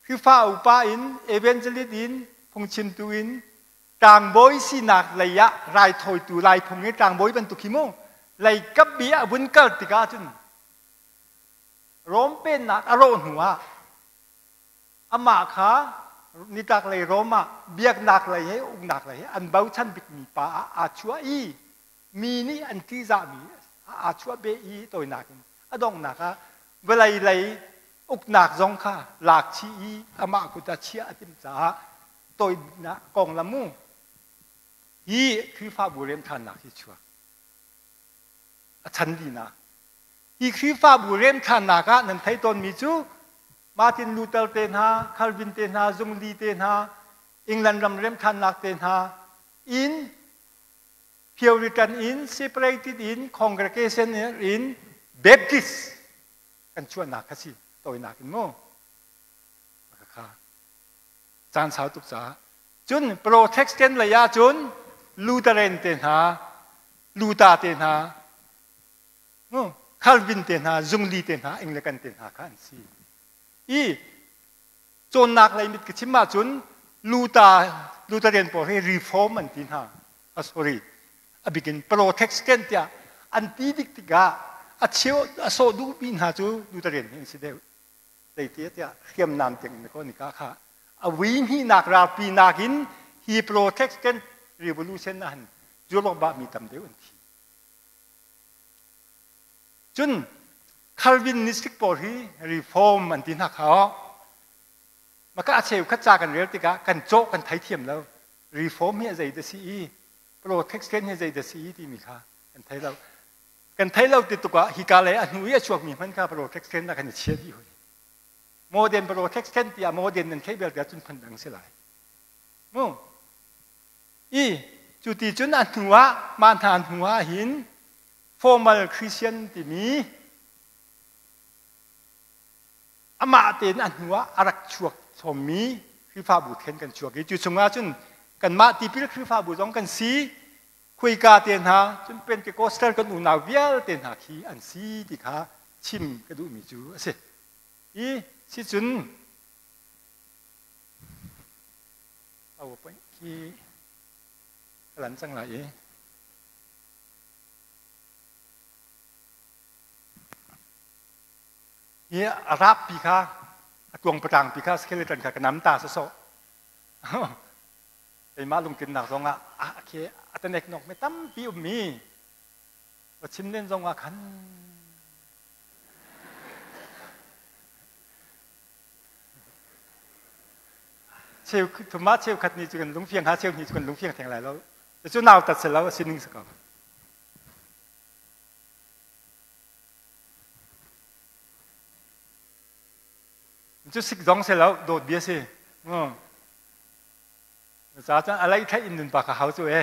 Khrihfa upa in evangelist in phungchimtu in tlangbawi sinak lei ah raithawitu laiphung i tlangbawi bantuk hi mu lei kap bi a vun kal tikah cun Rom pennak a rawh hnu ah amah kha nitlak lei Rom ah biaknak lei he uknak lei he an bochan bikmi pa ah aa chuah i mi nih an ṭihzahmi aa chuah beh i tawinak in a donghnak ah vawlei lei uknak zong kha lak chih i amah kut ah chiah a timh caah toinak konglam mu hi Khrihfabu remṭhannak hi chuak a chan linak hi Khrihfabu remṭhannak ah nan thei tawnmi cu Martin Luther te hna Calvin te hna Zwingli te hna England ram remṭhannak te hna In Puritan in separated in congregation in Baptist kan chuahnak kha si tawinak in mu kha caan sau tuk caah cun Protestant lei ah cun Lutheran te hna Luther te hna Calvin te hna Zungli te hna Anglican te hna kha an si i cawnnak lei mit ka chim ahcun Luther Lutheran pawl hi reform an ti hna sorry a bikin Protestant tiah an ti dik tikah a cheu a sawh duhmi hna cu Lutheran hi an si deuh zeitiah tiah hriamnam tiang in ko nika kha a vui hnihnak ralpi nakin hi Protestant revolution ah han Europe ah mi tam deuh an thi cun Calvinistic pawl hi reform an ti hna kha maka a cheu khat ca kan rel tikah kan cawh kan thei thiam lo reform hi a zei da si i Protestant hi zei da si i timi kha kan thei lo kan thei lo ti tuk ah hika lei a hnu i a chuakmi hman kha Protestant ah kan i chia dih hoi modern Protestant tiah modern nan theih bel tiah cun phun dang si lai mu i cu ti cun a hnu ah mah hna hnu ah hin formal Christian timi amah tein a hnu ah a rak chuak chommi Khrihfabu then kan chuak i cu chungah cun kanmah tipil Khrihfabu zong kan si khuika te hna cun Pentecostal kan unau vialte hna khi an si ti kha chim ka duhmi cu a si. I si cun PowerPoint khi ka lan cang lai i hi a rap pi kha a tuang patlang pi kha skeleton kha ka nam ta sawsawh keimah lungtlinnak zongah a khi a tanek nok mi tampi ummi va chim len zongah khan cheu thuma cheukhat nih cu kan lungfiang ha cheu nih cu kan lungfiang theng lai lo cu nau tat se lo a sining si ko cu sik zong se lo dawt bia si Ca cun a lei theih in nun pa kha hau cu e.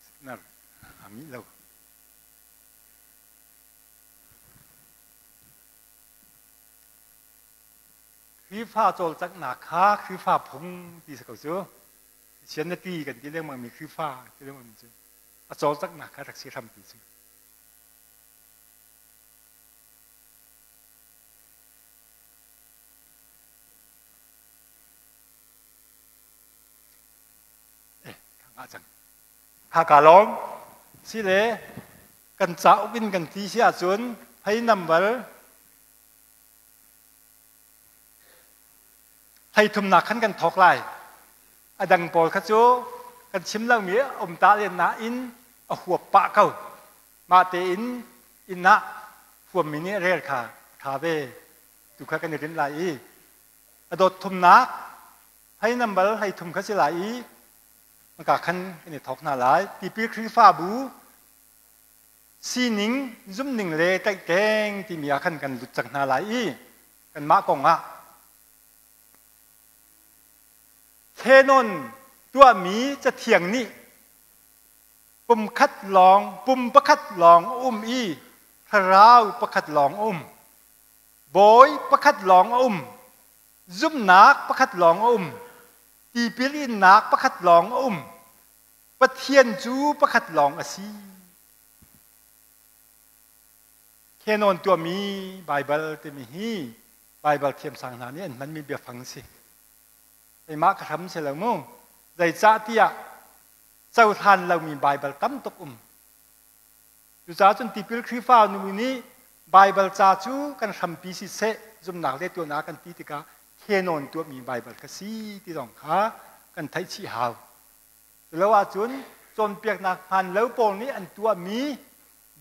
Signal a mi lo. Khrihfa cawlcanghnak kha Khrihfa phung ti si ko cu. Christianity kan ti lengmang mi Khrihfa ti lengmang mi cu a cawlcanghnak kha rak si hrampi cu. Eh, ka cang. Kha ka lawm. Si le kan cauk in kan ti si ahcun phei number hleithumnak khan kan thawk lai. A dang pawl kha cu kan chim lomi um ta len nain a huap pah ko. Mah tein inn ah huammi nih rel kha tha ve. Tu kha kan i rinh lai i a dawt thumnak phei number 13 kha si lai i Maka khan kan i thawk hna lai. Tipil Khrihfabu sining, zumning le tlaihtleng timi ah khan kan lut cang hna lai i kanmah kong ah Canon tuahmi cathiang nih pum khat lawng, pum pakhat lawng a um i thlarau pakhat lawng a um. Bawi pakhat lawng a um. Zumhnak pakhat lawng a um. Tipil innak pakhat lawng a um. Pathian cu pakhat lawng a si. Canon tuahmi Baibal timi hi Baibal thiamsang hna nih an hmanmi biafang si. Keimah ka hram si lo mu. Zeicah tiah cohlan lomi Baibal tam tuk um. Cucaah cun tipil Khrihfa nu nih Baibal ca cu kan hrampi siseh zumhnak le tuahnak kan ti tikah Canon tuahmi Baibal kha si ti zong kha kan theih chih hau. Culo ahcun cawnpiaknak hmaan lo pawl nih an tuahmi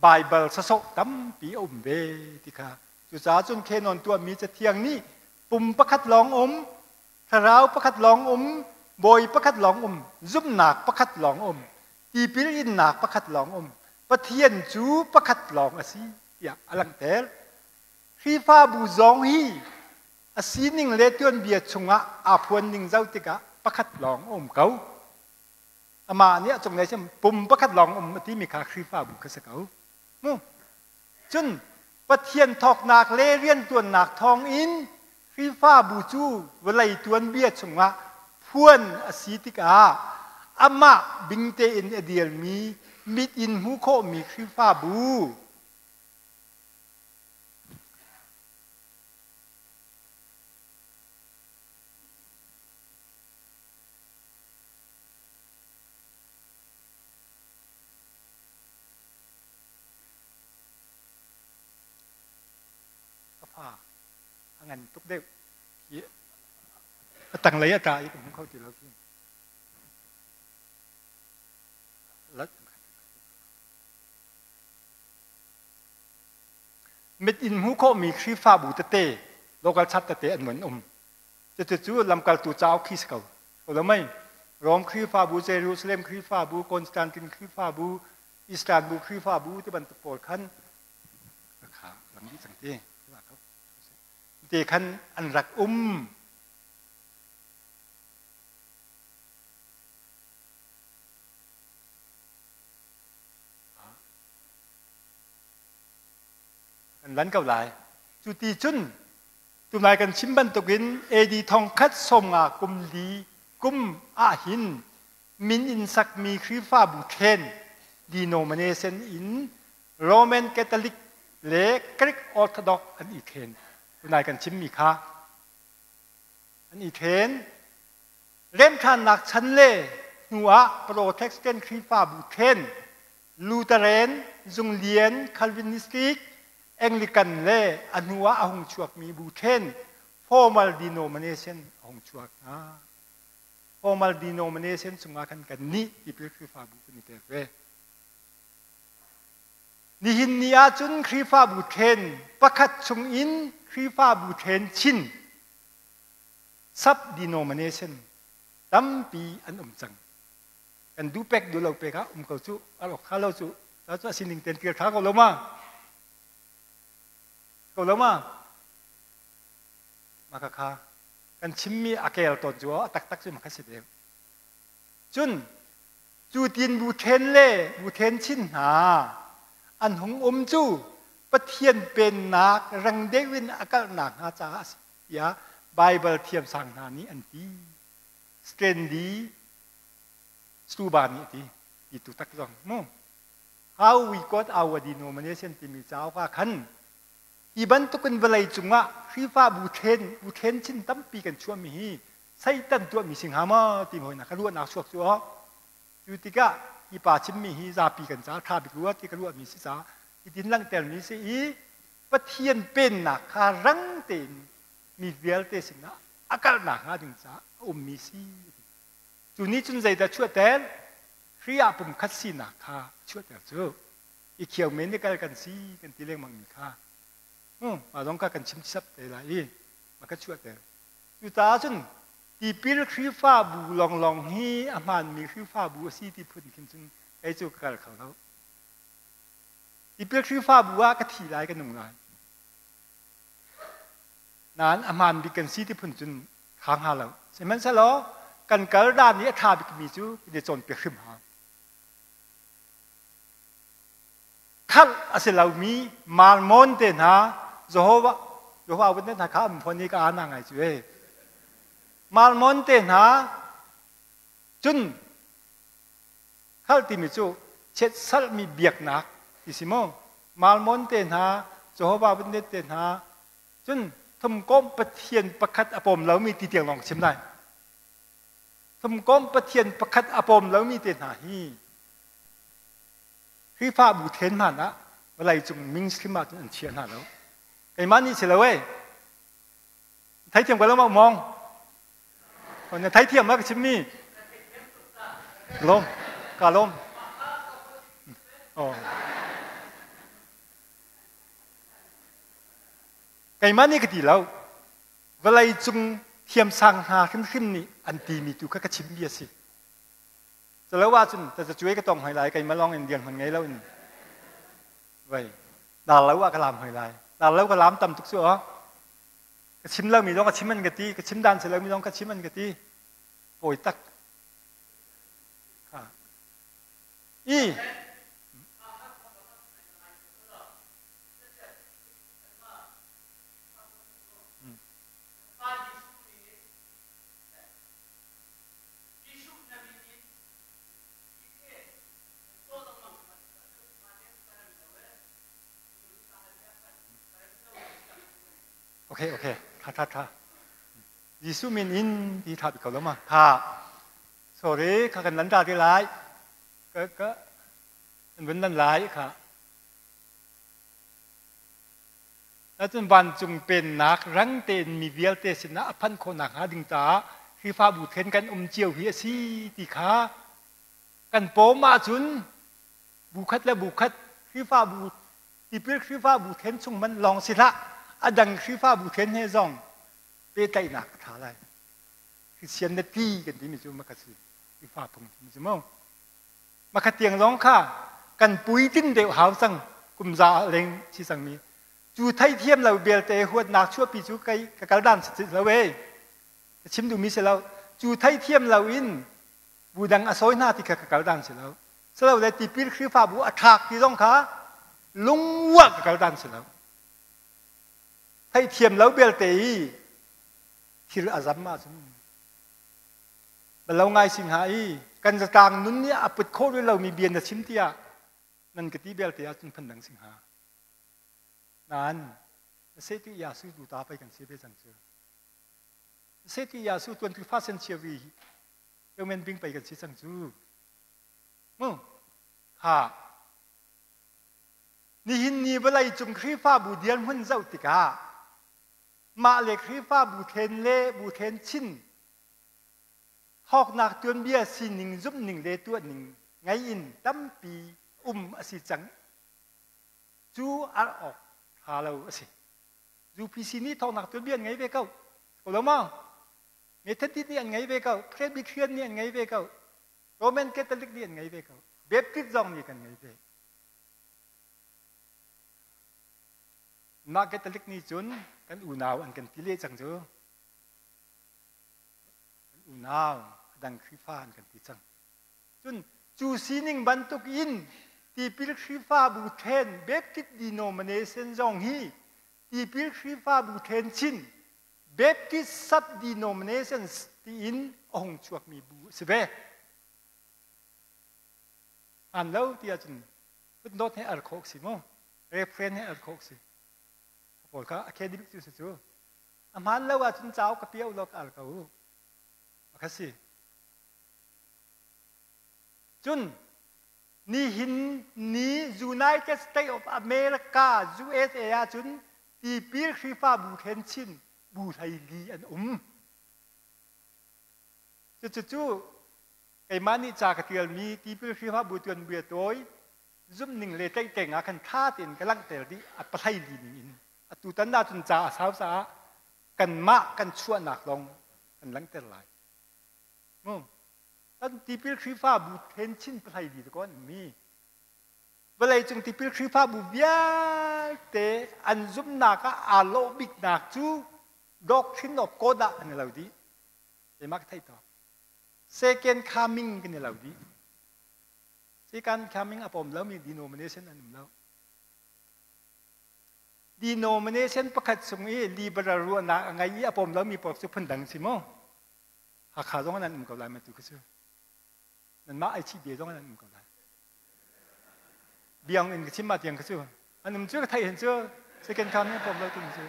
Baibal sawsawh tampi a um ve ti kha. Cucaah cun Canon tuahmi cathiang nih Pum pakhat lawng um, thlarau pakhat lawng um, bawi pakhat lawng um, zumhnak pakhat lawng um, tipil innak pakhat lawng um, Pathian cu pakhat lawng a si tiah a langhter. Khrihfabu zong hi a sining le tuanbia chungah aa phuan ning zoh tikah pakhat lawng a um ko. Amah nih a cunglei cun pum pakhat lawng um a timi kha Khrihfabu kha si ko. Mu. Cun Pathian thawknak le riantuannak thawngin Khrihfabu cu vawlei tuanbia chungah phuan a si tikah amah bing tein a dirmi mit in hmuh khawhmi Khrihfabu Ka fa a ngan tuk deuh. Hi a tanglei a tla i ka hmu kho ti lo khi. Mit in hmuh khawhmi Khrihfabu tete, local church tete an mun um. Cucu lamkaltu cauk khi si ko. Ko mei? Rom Khrihfabu, Jerusalem Khrihfabu, Constantine Khrihfabu, Istanbul Khrihfabu ti bantuk pawl khan kha lam dih cang ti. Te khan an rak um. Kan lan ko lai. Cu ti cun Tunai kan chim bantukin AD thongkhat 50 kum li kum ahhin min in sakmi Khrihfabu ṭhen denomination in Roman Catholic le Greek Orthodox an i ṭhen. Tunai kan chimmi kha an i ṭhen. Remṭhannak chan le hnu ah Protestant Khrihfabu ṭhen Lutheran, Zunglian, Calvinistic, Anglican le a hnu ah a hung chuakmi bu ṭhen formal denomination a hung chuak hna. Formal denomination chungah khan kan nih tipil Khrihfabu kan i tel ve. Nihin ni ahcun Khrihfabu ṭhen pakhat chungin Khrihfabu ṭhen chin sub denomination tampi an um cang. Kan duh pek duh lo pek ah um ko cu al awk kha lo cu ta cu a sining ten kir tha ko lo ma ko lo ma ma kha kha kan chimmi a kel tawn cu a taktak cu ma kha si deu cun cu tin bu then le bu then chin hna an hung um cu Pathian pennak rang deuh in a kalnak hnga caah a si tiah Baibal thiamsang hna nih an ti. Stanley Stuba nih a ti ti tu tak zong mu How we got our denomination timi cauk ah khan hi bantukin vawlei cungah Khrihfabu then bu then chin tampi kan chuahmi hi Satan tuahmi si hnga maw ti hoi na ka ruahnak chuak cu aw cu tikah hi pa chimmi hi zapi kan ca tha bik rua ti ka ruahmi si ca hitin langhtermi si i Pathian pennak kha rang tein mi vialte sinah a kalnak hnga ding caah a ummi si cu nih cun zeidah chuahter Khrih ah pumkhat sinak kha chuahter cu i khio men ni kal kan si kan ti lengmang mi kha mah zong kha kan chim sap te lai i ma ka chuahter cucaah cun tipil Khrihfabu longlong hi a hmaanmi Khrihfabu a si ti phun khin cun kei cu ka kal kho lo tipil Khrihfabu ah ka thi lai ka nung lai Nain a hmaan bik kan si ti phun cun kha hnga lo. Sihmanhsehlaw kan kal dan i a ṭha bikmi cu kan i cawnpiak hrim hau. Khalh a si lomi Mormon te hna Jehovah Jehovah Witness hna kha an phone i ka ana ngai cu ee. Mormon te hna cun khalh timi cu chiatsalhmi biaknak ti si maw? Mormon te hna Jehovah Witness te hna Cun thumkomh Pathian pakhat a pawm lomi ti tiang lawng ka chim lai. Thumkomh Pathian pakhat a pawm lomi te hna hi Khrihfabu then hmanh ah vawlei cung mainstream ah cun an chia hna lo. Keimah nih si lo ee. Theithiam ko lo ma mong? Na theithiam ma ka chimmi? Lom, ka lom. Oh. Keimah nih ka ti lo. Vawlei cung thiamsang hna hrimhrim nih an timi tu kha ka chimmi a si. Calo ahcun tazacuai ka tong hoi lai keimah lawng in dirhmun ngei lo in vei dar lo ah ka lam hoi lai. Dar lo ka lam tam tuk cu aw. Ka chim lomi zong ka chim an ka ti, ka chim dan si lomi zong ka chim an ka ti. Pawi tak. I Okay, okay. Tha, tha, tha. Jesuh min in ti tha bi ko lo ma. Tha. Sorry, kha kan lan ta ti lai. Ka ka kan vun lan lai kha. Cun vancung pennak rang tein mi vialte sinah a phanh khawh nakhnga ding caah Khrihfabu then kan um cio hi a si ti kha kan pawm ahcun bu khat le bu khat Khrihfabu tipil Khrihfabu then chung man lawng si hlah a dang Khrihfabu then he zong pehtlaihnak a ṭha lai. Christian na ti kan timi cu maka si Khrihfa phung timi cu mu. Makhat tiang zong kha kan puitlin deuh hau cang kum za leng si cangmi cu theithiam lo belte huatnak chuahpi cu kei ka kal dan si lo e ka chim duhmi si lo cu theithiam lo in bu dang a sawi hna ti kha ka kal dan si lo silo le tipil Khrihfabu a thlak ti zong kha lungwa ka kal dan si lo theithiam lo belte i thil a zam ahcun Balo ngai si hnga i kan zatlang nun nih a put khawh rih lomi bia na chim tiah nan ka ti belte ahcun phundang si hnga. Nain se ti Yasu tu ta pei kan si ve cang cu. Se ti Yasu tuan tu fa sen chia vi human being pei kan si cang cu. Mu ha nihin ni vawlei cung Khrihfabu dirhmun zoh tikah mah le Khrihfabu then le bu then chin Thawknak tuanbia sining zumhning le tuahning ngei in tampi um a si cang. Cu ar awk ṭha lo a si. UPC nih thawknak tuanbia an ngei ve ko. Ko lo maw? Methodist nih an ngei ve ko. Presbyterian nih an ngei ve ko. Roman Catholic nih an ngei ve ko. Baptist zong nih kan ngei ve. Mah Catholic nih cun kan unau an kan ti leh cang cu. Kan unau a dang Khrihfa an kan ti cang. Cun cu sining bantuk in tipil Khrihfabu then Baptist denomination zong hi tipil Khrihfabu then chin Baptist sub-denominations tiin a hung chuakmi bu a si ve. Hmaan lo ti ahcun footnote he ar khawh si mu. Reference he ar khawh si. Pawl kha academic cu si cu. A hmaan lo ahcun cauk ka piah law ka al ko. Makha si. Cun nihin ni United States of America USA ahcun tipil Khrihfabu then chin bu 14 an um. Cucu keimah nih ca ka tialmi tipil Khrihfabu tuanbia tawi zumhning le tlaihtleng ah khan ṭha tein ka langhter dih a pahlei li ning in. Atutan ahcun ca a sau caah kanmah kan chuahnak lawng kan langhter lai. Mu. Kan tipil Khrihfabu then chin pahlei li ko an mi. Vawleicung tipil Khrihfabu vialte an zumhnak ah aa lawh biknak cu doctrine of God ah an i lo dih. Keimah ka theih tawk. Second coming kan i lo dih. Second coming a pom lomi denomination an um lo. Denomination pakhat chung i liberal ruahnak a ngei i a pom lomi pawl cu phundang si mu. Hakha zong nan um ko lai ma tu khi cu. Nanmah ai chih bia zong nan um ko lai. Biang in ka chim ma tiang khi cu. An um cu ka theih hin cu second coming a pom lo tu cu.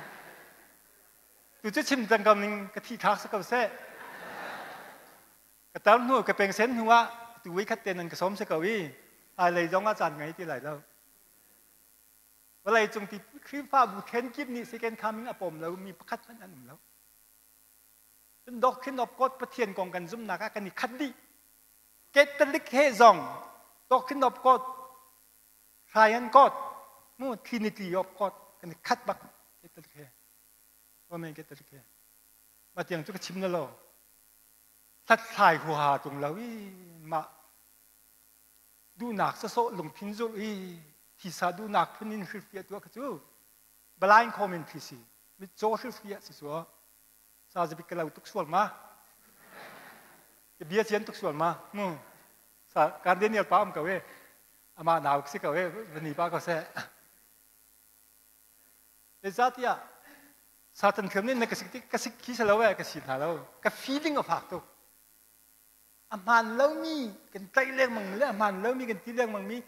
Tu cu chim cang ko ning ka thi thlak si ko seh. Ka tar hnu ka pengsen hnu ah tu voi khat te nan ka sawm si ko i hmailei zong ah caan ngei ti lai lo. Vawlei cung ti Khrihfabu khenkip nih second coming a pawm lomi pakhat hmanh an um lo. Cun doctrine of God Pathian kong kan zumhnak ah kan i khat dih. Catholic he zong doctrine of God, Triune God, mu Trinity of God kan i khat bak Catholic he. Roman Catholic he. Mah tiang cu ka chim na lo. Hlathlai huaha tung lo i mah duhnak sawsawh lungthin zulh i thisa duhnak phun in hrilhfiah tuah kha cu blind commentary si. Mitcaw hrilhfiah si cu. Sa zabik ka lo tuk sual ma? Bia cian tuk sual ma? Mu. Sa kan Daniel pa um ko e. Amah nau si ko e. Vani pa ko seh. Zeicahtiah Satan thiam nih na ka sik tik ka sik khi si lo e ka si hna lo. Ka feeling a fak tuk. A hmaan lomi kan tlaih lengmang le a hmaan lomi kan ti lengmang mi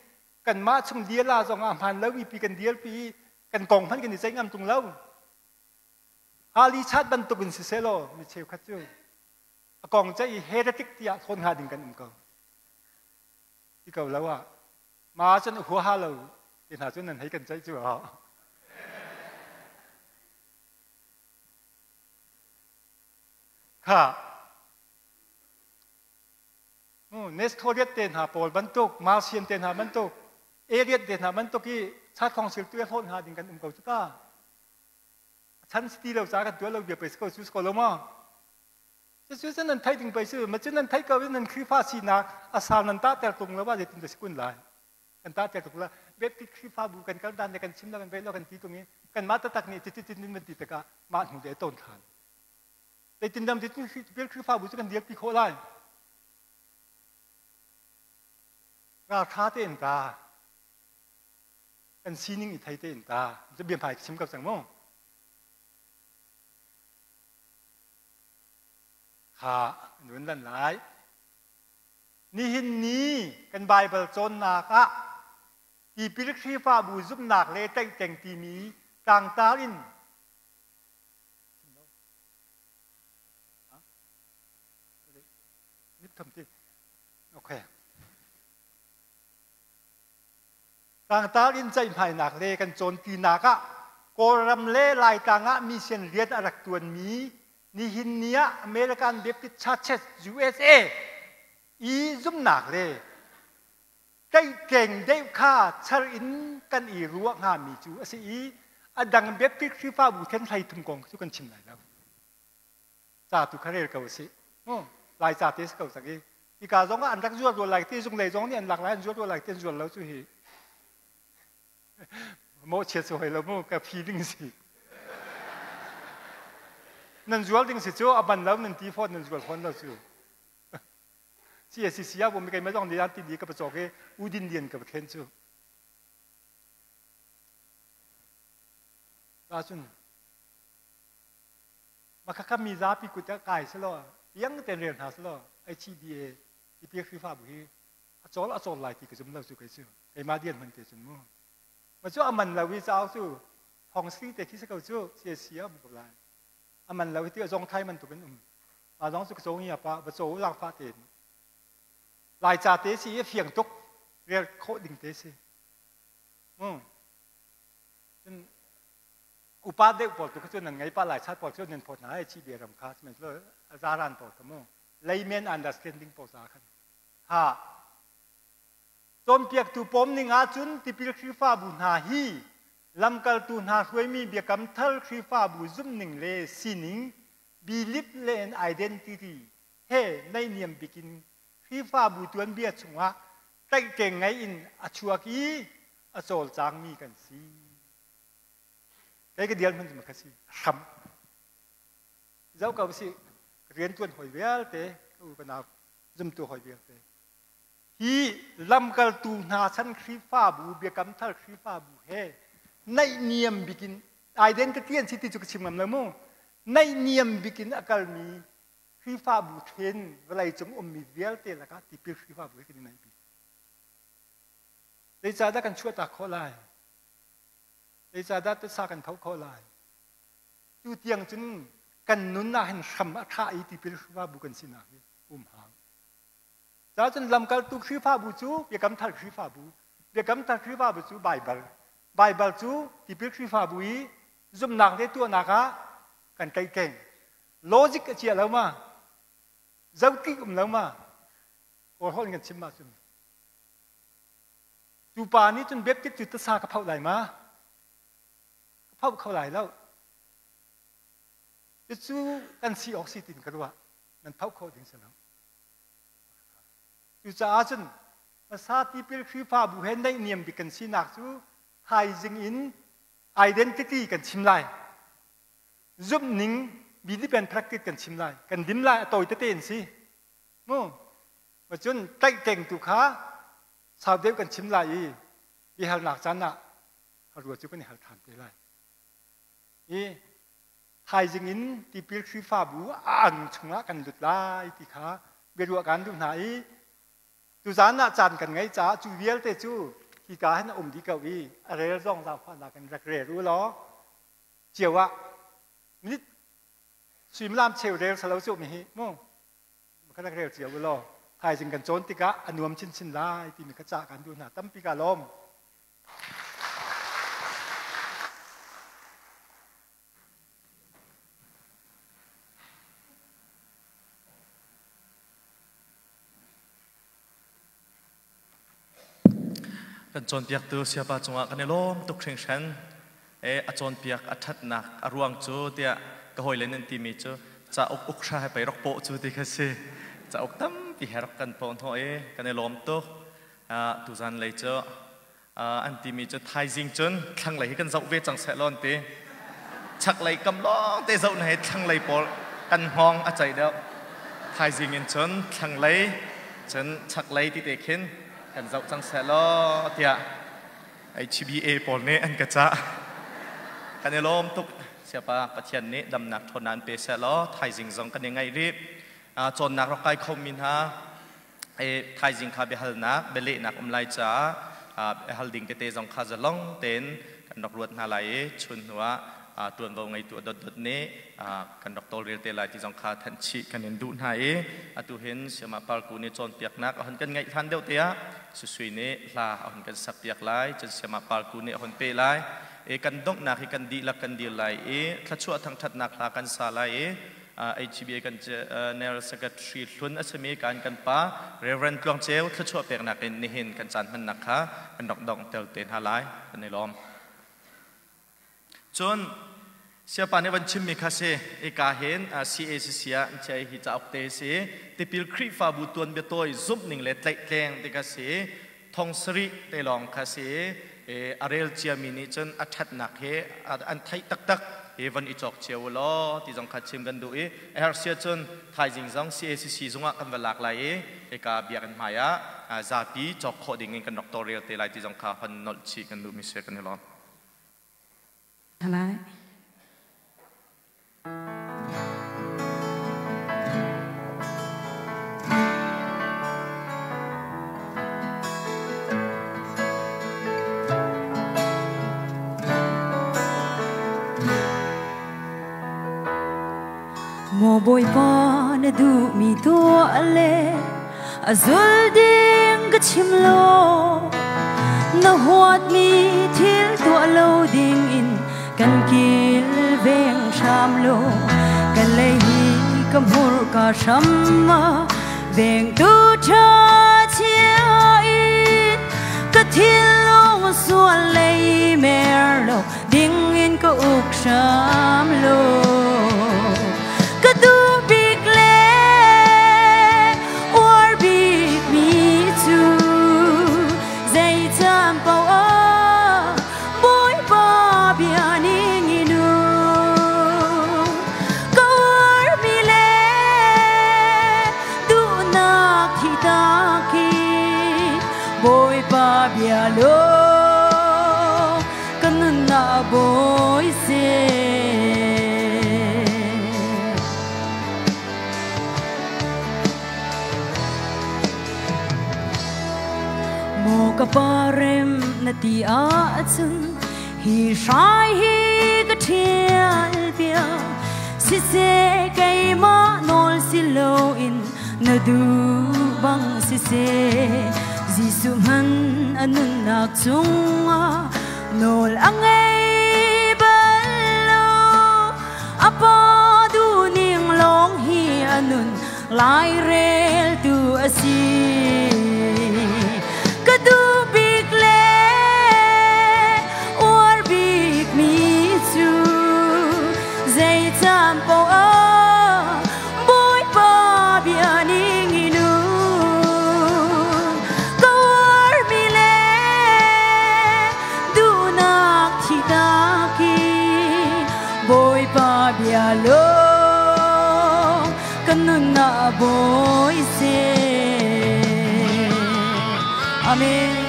kanmah chung diala zong ah a hmaan lomi pi kan dialpi i kan kong hmanh kan i ceih ngam tung lo. Ali chat bantuk in siseh law mi cheukhat cu a kong ceih i heretic tiah thawn hnga ding kan um ko. Ti ko lo ah ma cun huaha lo te hna cu nan hei kan ceih cu ah. Kha Nestorian te hna pawl bantuk, Marcion te hna bantuk, Arian te hna bantuk i chat khawngsil tu hlawt hna ding kan um ko cu ta. Chan si ti lo ca kan tuah lo bia pei si ko cu si ko lo maw? Cucu cu nan theih ding pei si, ma cu nan theih ko i nan Khrihfa sinak a sal nan tahter tung lo ah zeitin dah si kun lai? Kan tahter tuk la. Baptist Khrihfabu kan kal dan le kan chim lo kan vei lo kan ti tung i kanmah taktak nih ti tin van ti tikah mah hnu le tawn than. Zeitin dam ti Khrihfabu cu kan dirpi khawh lai? Raltha tein ta kan sining i thei tein ta cu bia hmai chim ko cang mu. Kha nun lan lai. Nihin ni kan Baibal cawnnak ah tipil Khrihfabu zumhnak le tlaihtleng timi tlangtar in Okay. Tlangtar in ceihmainak le kan cawnpinak ah Kawlram le Laitlang ah mission rian a rak tuanmi nihin ni ah American Baptist Churches USA i zumnak le tlaihtleng deuh kha char in kan i ruah hngami cu a si i a dang Baptist Khrihfabu then 13 kong cu kan chim lai lo. Ca tu kha rel ko usih. Lai ca te si ko cang i hika zong ah an rak zuar rua lai ti zung lei zong nih an lak lai an zuar rua lai ti an zuar lo cu hi mawhchiat si hoi lo mu ka phi ding si nan zual ding si cu a ban lo nan ti fawn nan zual fawn lo cu CACC ah bumi keimah zong nih an ti di ka pacawk i udin lian ka thlen cu cun Makhakha mi zapi kut ah kai selaw piang tein rel hna selaw HCBA tipil Khrihfabu hi a cawl a cawl lai ti ka zum lo cu kei cu keimah dian hman te cun mu ma cu a man lo i cauk cu thong sri te khi si ko cu CSC ah um ko lai a man lo i ti a zong thai man tuk in um ma zong cu ka caw ngi pa va caw lang fa tein lai ca te si i fiang tuk rel khawh ding te si mu cun upa deuh pawl tu kha cu nan ngei pa lai chat pawl cu nan phawt hna ai chi bia ram kha sihmanhsehlaw zaran pawl kha mu layman understanding pawl ca khan ha cawnpiaktu pawm ning ahcun tipil Khrihfabu hna hi lamkaltu hna hruaimi biakam thar Khrihfabu zumhning le sining belief le an identity he naihniam bikin Khrihfabu tuanbia chungah tlaihtleng ngei in a chuak i a cawlcangmi kan si. Kei ka dial hman cu ka si hram. Zoh ko si riantuan hoi vialte ka u ka nau zumtu hoi vialte. Hi lamkaltu hna chan Khrihfabu biakam thar Khrihfabu he naihniam bikin identity an si ti cu ka chim ngam lo mu. Naihniam bikin a kalmi Khrihfabu then vawlei cung ummi vialte lakah tipil Khrihfabu he kan i naih bik. Zeicahdah kan chuahtak khawh lai? Zeicahdah tasa kan tho khawh lai? Cu tiang cun kan nun ah hin hram a ṭha i tipil Khrihfabu kan sinak hi um hau. Ca cun lamkaltu Khrihfabu cu Biakam Thar Khrihfabu, Biakam Thar Khrihfabu cu Baibal, Baibal cu tipil Khrihfabu i zumhnak le tuahnak ah kan tlaihtleng. Logic a chia lo ma? Zohtik um lo ma? Kawl holh in kan chim ahcun Cu pa nih cun Baptist cu tasa ka phoh lai ma? Ka phoh kho lai lo. Cucu kan si awk si tin ka ruah. Nan phoh khawh ding si lo. Cucaah cun hmasa tipil Khrihfabu he naihniam bik kan sinak cu thaizing in identity kan chim lai. Zumhning belief and practice kan chim lai. Kan dim lai a tawi tete in si. Mu. Cun tlaihtleng tu kha sau deuh kan chim lai i biahalnak caan ah harua cu kan i hal ṭhan te lai. I thaizing in tipil Khrihfabu a ang chungah kan lut lai ti kha biaruah kan duh hna i tuzaan ah caan kan ngeih caah cu vialte cu hika hin a um dih ko i a rel zong zaangfahnak in rak rel u law cio ah minute suimilam cheu rel salo cu mi hi mu ka rak rel cio u law thaizing kan cawn tikah a nuam chinchin lai timi kha cah kan duh hna. Tampi ka lawm. Kan cawnpiaktu siapa cungah kan i lawm tuk hringhran. E a cawnpiak a ṭhatnak a ruang cu tiah ka hawile nan timi cu cauk uk hra he pei rak pawh cu ti kha si. Cauk tampi he rak kan pawh hnawh i kan i lawm tuk. Tuzan lei cu an timi cu thaizing cun thlanglei hi kan zoh ve cang seh law an ti. Chaklei kam lawng te zoh na he thlanglei pawl kan hngawng a ceih deuh. Thaizing in cun thlanglei cun chaklei ti te khin kan zoh cang seh law tiah HBA pawl nih an ka cah. Kan i lawm tuk. Siapa Pathian nih damnak ṭhawnnak an pe seh law thaizing zong kan i ngaih rih. Cawnnak rak kai khomi hna thaizing kha biahalnak bialehnak um lai caah hal ding tete zong kha zalong tein kan rak ruat hna lai i chun hnu ah ṭuanvo ngeitu a dotdot nih kan rak tawlrel te lai ti zong kha thanh chih kan in duh hna i atu hin Siamah Parku nih cawnpiaknak a hun kan ngeih hlan deuh te ah Susui nih hla a hun kan sakpiak lai, cun Siamah Parku nih a hun pe lai i kan donghnak hi kan dihlak kan dir lai i thluachuah thangṭhatnak hla kan sa lai i HBA kan General Secretary hlun a simi kan kan pa Reverend Tluang Ceu thluachuah peknak in nihin kan caan hmannak kha kan rak dong tel te hna lai kan i lawm. Cun siapa nih van chimmi kha si ika hin CACC ah an chiah hi cauk te si tipil Khrihfabu tuan biatawi zumhning le tlaihtleng ti kha si thong sarih te lawng kha si a rel ciami nih cun a ṭhatnak he an theih taktak i van i cawk cio u law ti zong kha chim kan duh i a herh sia cun thaizing zong CACC zungah kan va lak lai i hika biakinn hmai ah zapi cawk khawh ding in kan rak tawlrel te lai ti zong kha hon nolh chih kan duhmi si kan i lawm. Lai. Maw Bawipa na duhmi tuah le a zul ding ka chim law na huatmi thil tuah lo ding in kan kilveng hram law kan lei hi ka hmurka hram ah vengtu ṭha chia in ka thinlung sual lei mer lo ding in ka uk hram law ka duh bik le uar bik mi cu zei caan paoh ah Bawipa bia ning in um ka uarmi le duhnak thihtak hi Bawipa bia law ka nunnak bawi seh. Maw ka pa rem na ti ahcun hi hrai hi ka ṭhial piak siseh keimah nawl si loin na duh bang siseh Jesuh hman a nunnak cungah nawl a ngei bal lo a pa duhning lawng hi a nun laireltu a si. Ka duh bik le uar bik mi cu zei caan paoh ah bia lawng ka nunnak bawi seh. Amen.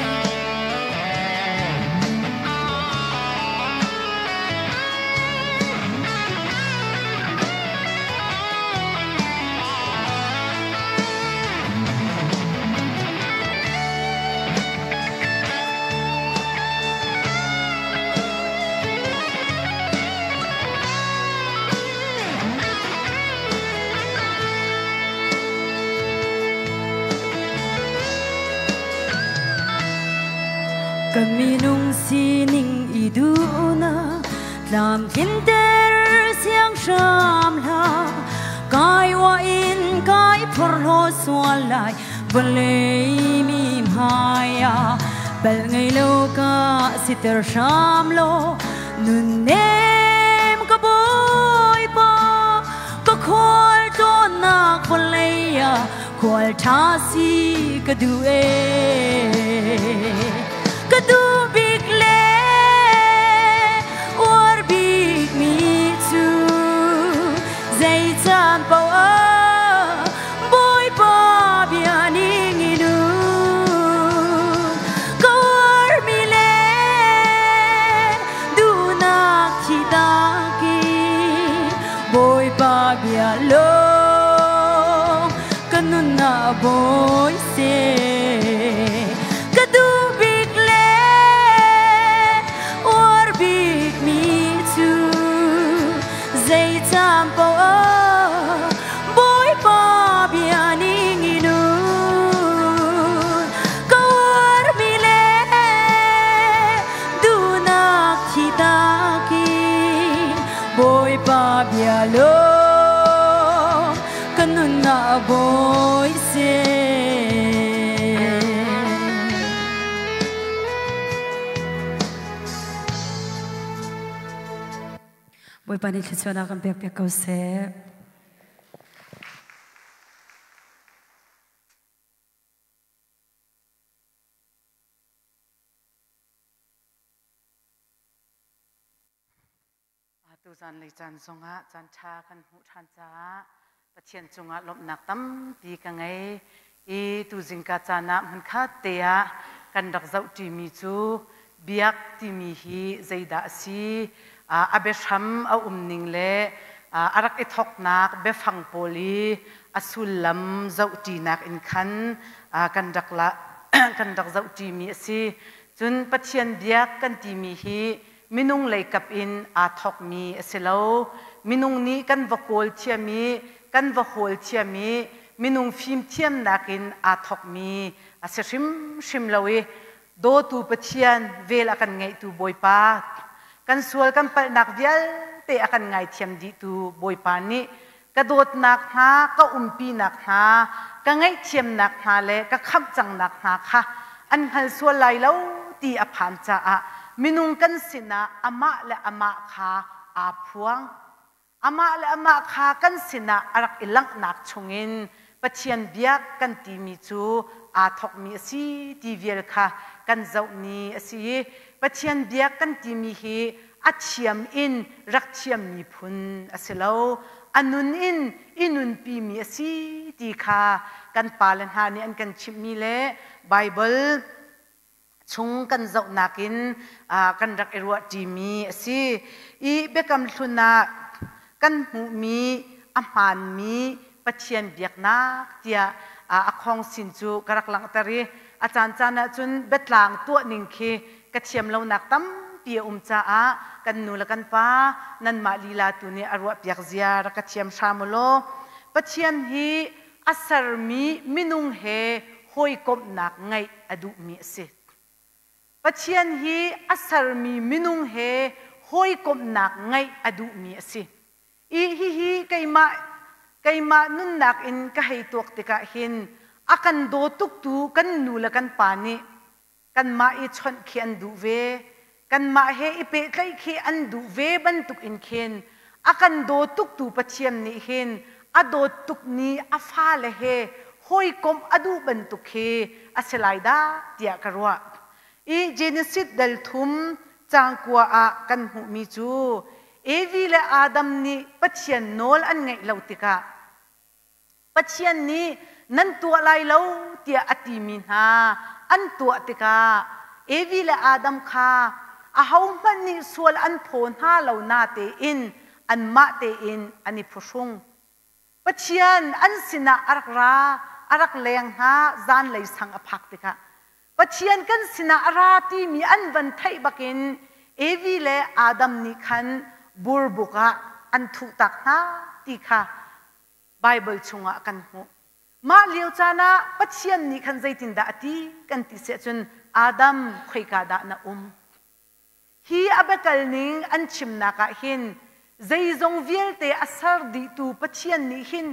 Ka minung sining i duhnak tlamtlinter siang hram hlah. Kai wa in kai phorhlaw sual lai vawlei mi hmai ah bal ngei lo ka siter hram law nunnem ka Bawipa ka khual tlawnnak vawlei ah khual ṭha si ka duh ee. Ka duh bik le uar bik mi cu zei caan paoh ah Bawipa bia ning in um. Ka uarmi le duhnak thihtak i Bawipa bia lawng ka nunnak bawi seh. Ka duh bik le uar bik mi cu zei caan paoh ah Bawipa bia ning in um. Ka uarmi le duhnak thihtak in Bawipa bia lawng ka nunnak bawi seh. Bawipa nih thluachuahnak kan pek piak ko seh. Atu zanlei caan zongah caan ṭha kan hmuh ṭhan caah Pathian cungah lawmhnak tampi ka ngei i tu zingka caan ah hmunkhat te ah kan rak zohṭimi cu biak timi hi zeidah a si, a biahram a umning le a rak i thawknak biafang pawl i a sullam zohṭinak in khan kan rak la kan rak zohṭimi a si. Cun Pathian biak kan timi hi minung leikap in aa thawkmi a si lo. Minung nih kan va kawl thiam i kan va hawl thiam i minung fimthiamnak in aa thawkmi a si hrimhrim lo i dawtu Pathian vel a kan ngeihtu Bawipa kan sual kan palhnak vialte a kan ngaithiam dihtu Bawipa nih ka dawtnak hna ka umpinak hna ka ngaihthiamnak hna le ka khamh cangnak hna kha an hngal sual lai lo ti a phan caah minung kan sinah amah le amah kha aa phuang. Amah le amah kha kan sinah a rak i langhnak chungin Pathian biak kan timi cu aa thawkmi a si ti vial kha kan zohmi a si i Pathian biak kan timi hi a thiam in rak thiammi phun a si lo. A nun in i nunpimi a si ti kha kan pale hna nih an kan chimhmi le Baibal chung kan zohnak in kan rak i ruahṭimi a si. I Biakam Hlun ah kan hmuhmi a hmaanmi Pathian biaknak tiah a khawngsin cu ka rak langhter i a caancaan ahcun biatlang tuah ning khi ka thiam lonak tampi a um caah kan nu le kan pa nanmah lila tu nih a ruahpiak zia rak ka thiam hram u law Pathian hi a sermi minung he hawikomhnak ngeih a duhmi a si. Pathian hi a sermi minung he hawikomhnak ngeih a duhmi a si. I hihi keimah keimah nunnak in ka hei tuak tikah hin a kan daw tuktu kan nu le kan pa nih kanmah i chawnh khi an duh ve kanmah he i pehtlaih khi an duh ve bantuk in khin a kan daw tuktu Pathian nih hin a dawt tuk ni a fale he hawikomh a duh bantuk khi a si lai dah tiah ka ruah. I Genesis dal thum cang kua ah kan hmuhmi cu Evi le Adam nih Pathian nawl an ngaih lo tikah Pathian nih nan tuah lai lo tiah a timi hna an tuah tikah Evi le Adam kha ahohmanh nih sual an phaw hna lo na tein anmah tein an i phuhrung. Pathian an sinah a rak ra, a rak leng hna zanlei sang a phak tikah Pathian kan sinah a ra timi an van theih bakin Evi le Adam nih khan burbuk ah an thuhtak hna ti kha Baibal chungah kan hmuh. Mah lio caan ah Pathian nih khan zeitindah a ti kan ti siah cun Adam khoika dah na um? Hi a biakal ning an chimnak ah hin zeizong vialte a ser dihtu Pathian nih hin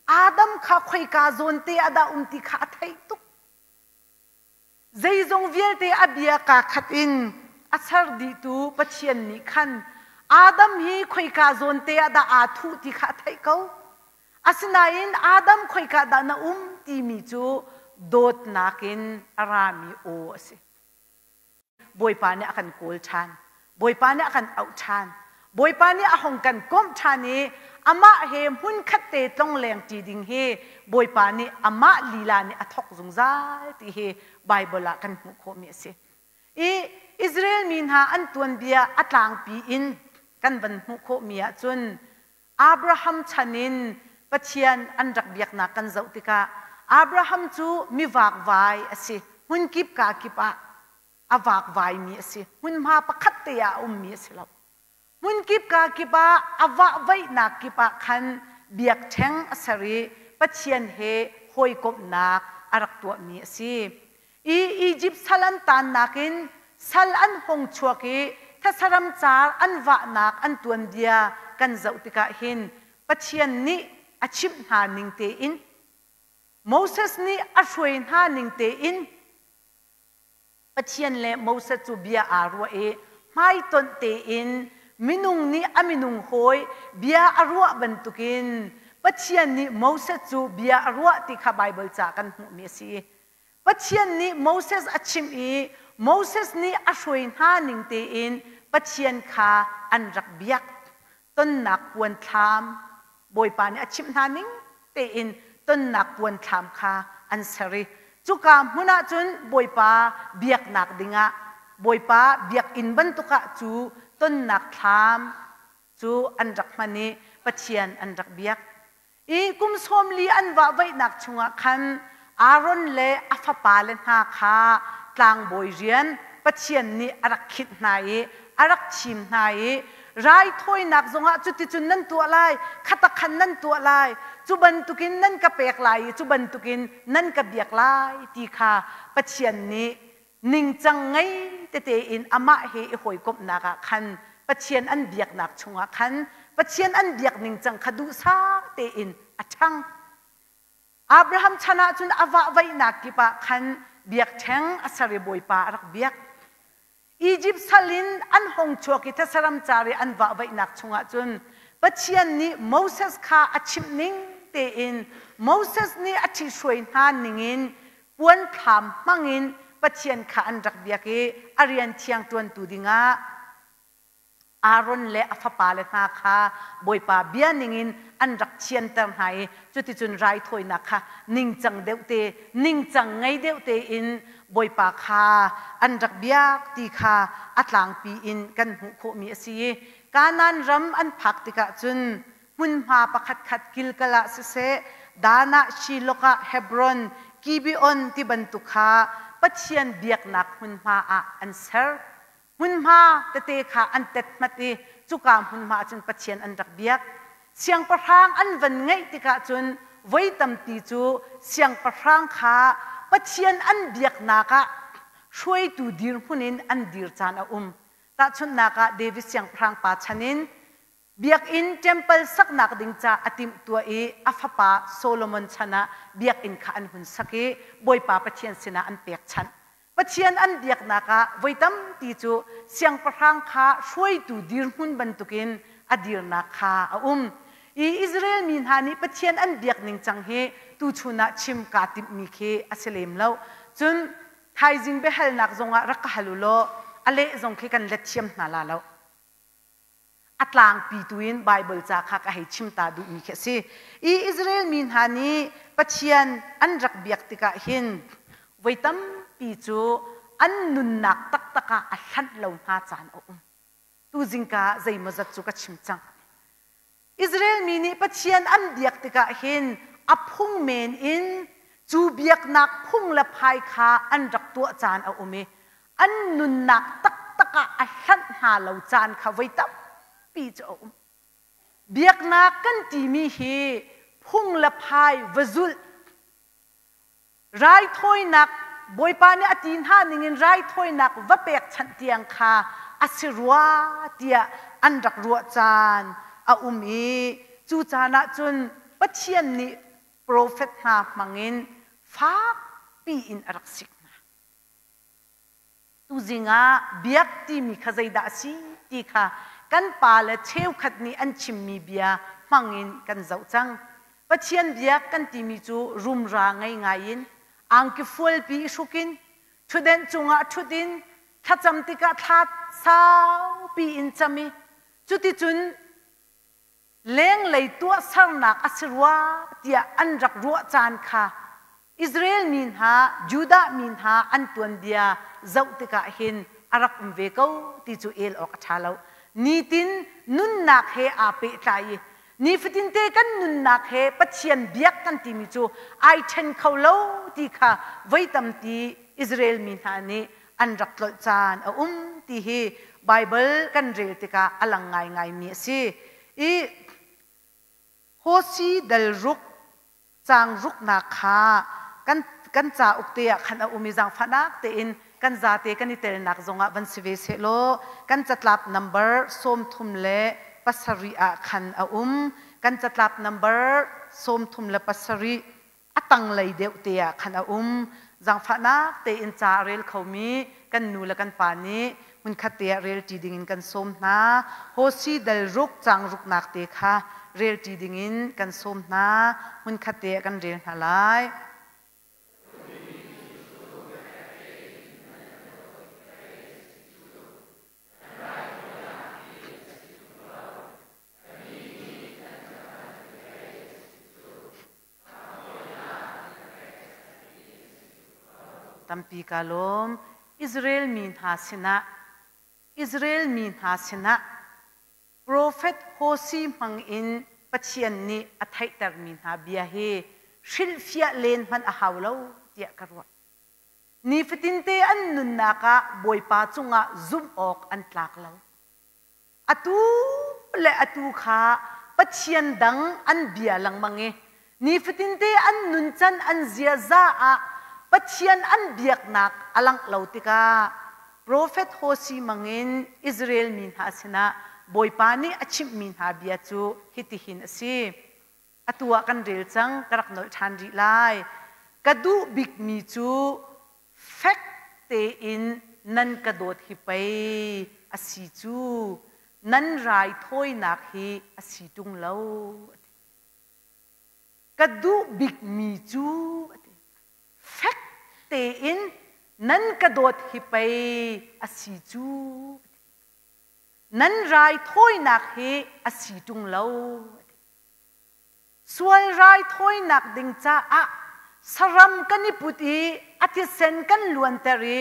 Adam kha khoika zawn te ah dah um ti kha a theih tuk. Zeizong vialte a bia kaa khat in a ser dihtu Pathian nih khan Adam hi khoika zawn te ah dah aa thuh ti kha a theih ko. Asinain Adam khoika dah na um timi cu dawtnak in a rami aw a si. Bawipa nih a kan kawl ṭhan. Bawipa nih a kan auh ṭhan. Bawipa nih a hung kan komh ṭhan i amah he hmunkhat te tlongleng ṭi ding hi Bawipa nih amah lila nih a thawk zungzal ti hi Baibal ah kan hmuh khawhmi a si. I Israel mi hna an tuanbia a tlangpi in kan van hmuh khawhmi ahcun Abraham chan in Pathian an rak biaknak kan zoh tikah Abraham cu mi vakvai a si. Hmunkip ka kip ah a vakvaimi a si. Hmunhma pakhat te ah a ummi a si lo. Hmunkip ka kip ah a vahvaihnak kip ah khan biakṭheng a ser i Pathian he hawikomhnak a rak tuahmi a si. I Izipt sal an taannak in sal an hung chuak i thasaram car an vahnak an tuanbia kan zoh tikah hin Pathian nih a chimh hna ning tein Moses nih a hruai hna ning tein Pathian le Moses cu bia aa ruah i hmaitonh tein minung nih a minung hawi bia a ruah bantukin Pathian nih Moses cu bia a ruah ti kha Baibal ca kan hmuhmi a si. Pathian nih Moses a chimh i Moses nih a hruai hna ning tein Pathian kha an rak biak. Tonnak puan thlam Bawipa nih a chimh hna ning tein tonnak puan thlam kha an ser i cuka hmun ah cun Bawipa biaknak dingah Bawipa biakinn bantuk ah cu tonnak thlam cu an rak hman i Pathian an rak biak. I kum 40 an vahvaihnak chungah khan Aaron le a fapale hna kha tlangbawi rian Pathian nih a rak khinh hna i a rak thim hna i raithawinak zongah cuticun nan tuah lai, khatakhan nan tuah lai, cu bantukin nan ka pek lai i cu bantukin nan ka biak lai ti kha Pathian nih ningcang ngei tete in amah he i hawikomhnak ah khan Pathian an biaknak chungah khan Pathian an biak ningcang kha duhsah tein a ṭhang. Abraham chan ah cun a vahvaihnak kip ah khan biakṭheng a ser i Bawipa a rak biak. Izipt sal in an hung chuak i thasaram car i an vahvaihnak chungah cun Pathian nih Moses kha a chimh ning tein Moses nih a ṭhihruai hna ningin puan thlam hmangin Pathian kha an rak biak i a rian thiang ṭuantu dingah Aaron le a fapale hna kha Bawipa bia ningin an rak thianter hna i cuticun raithawinak kha ningcang deuh te ningcang ngei deuh tein Bawipa kha an rak biak ti kha a tlangpi in kan hmuh khawhmi a si i Kanaan ram an phak tikah cun hmunhma pakhatkhat Gilgal ah siseh, Dan ah, Shiloh ah, Hebron, Gibeon ti bantuk kha Pathian biaknak hmunhma ah an ser. Hmunhma tete kha an tethmat i cuka hmunhma ah cun Pathian an rak biak. Siangpahrang an van ngeih tikah cun voi tampi cu siangpahrang kha Pathian an biaknak ah hruaitu dirhmun in an dir caan a um. Tahchunhnak ah David siangpahrang pa chan in Biakinn temple saknak ding ca a timhtuah i a fapa Solomon chan ah biakinn kha an hun sak i Bawipa Pathian sinah an pekchanh. Pathian an biaknak ah voi tampi cu siangpahrang kha hruaitu dirhmun bantukin a dirnak kha a um. I Israel mi hna nih Pathian an biak ningcang hi tuchun ah chim kaa timhmi khi a si lem lo. Cun thaizing biahalnak zongah rak ka hal u law a leh zong khi kan let thiam hna la lo. A tlangpi tu in Bible ca kha ka hei chim ta duhmi khi a si. I Israel mi hna nih Pathian an rak biak tikah hin voi tampi cu an nunnak taktak ah a hlanh lo hna caan a um. Tu zingka ah zeimawzat cu ka chim cang. Israel mi nih Pathian an biak tikah hin a phung men in cu biaknak phung le phai kha an rak tuah caan a um i an nunnak taktak ah a hlanh hna lo caan kha voi tampi cu a um. Biaknak kan timi hi phung le phai va zulh raithawinak Bawipa nih a ti hna ningin raithawinak va pekchanh tiang kha a si rua tiah an rak ruah caan a um i cu caan ah cun Pathian nih profet hna hmangin fakpi in a rak sik hna. Tuzing ah biak timi kha zeidah a si ti kha kan pale cheukhat nih an chimmi bia hmangin kan zoh cang. Pathian biak kan timi cu rumra ngei ngai in angki fualpi i hruk in ṭhutdenh cungah ṭhut in thlacam tikah thla saupi in cam i cuticun lenglei tuahsernak a si rua tiah an rak ruah caan kha Israel mi hna, Judah mi hna an tuanbia zoh tikah hin a rak um ve ko ti cu el awk a ṭha lo. Nitin nunnak he aa pehtlai i nifatinte kan nunnak he Pathian biak kan timi cu ai ṭhen kho lo ti kha voi tampi Israel mi hna nih an rak tlolh caan a um ti hi Baibal kan rel tikah a lang ngaingaimi a si. I Hosi dal ruk caang ruknak kha kan kan cauk te ah khan a um i zaangfahnak tein kan zate kan i telnak zongah van si ve sehlaw kan catlap number 37 ah khan a um. Kan catlap number 37 a tanglei deuh te ah khan a um. Zaangfahnak tein ca a rel khomi kan nu le kan pa nih hmunkhat te ah relṭi dingin kan sawm hna. Hosi dal ruk caang ruknak te kha relṭi dingin kan sawm hna. Hmunkhat te ah kan rel hna lai. Tampi ka lawm. Israel mi hna sinah Israel mi hna sinah profet Hosi hmangin Pathian nih a theihtermi hna bia hi hrilhfiah len hmanh a hau lo tiah ka ruah. Nifatinte an nunnak ah Bawipa cungah zumh awk an tlak lo. Atu le atu kha pathian dang an bia lengmang i nifatinte an nuncan an ziaza ah Pathian an biaknak a langh lo tikah profet Hosi mangin Israel mi hna sinah Bawipa nih a chimhmi hna bia cu hitihin a si. Atu ah kan rel cang, ka rak nolh ṭhan rih lai. Ka duh bikmi cu fek tein nan ka dawt hi pei a si cu nan raithawinak hi a si ṭung lo a ti. Ka duh bikmi cu a ti. Fek tein nan ka dawt hi pei a si cu a ti. Nan raithawinak hi a si ṭung lo a ti. Sual raithawinak ding caah saram kan i put i a thisen kan luanter i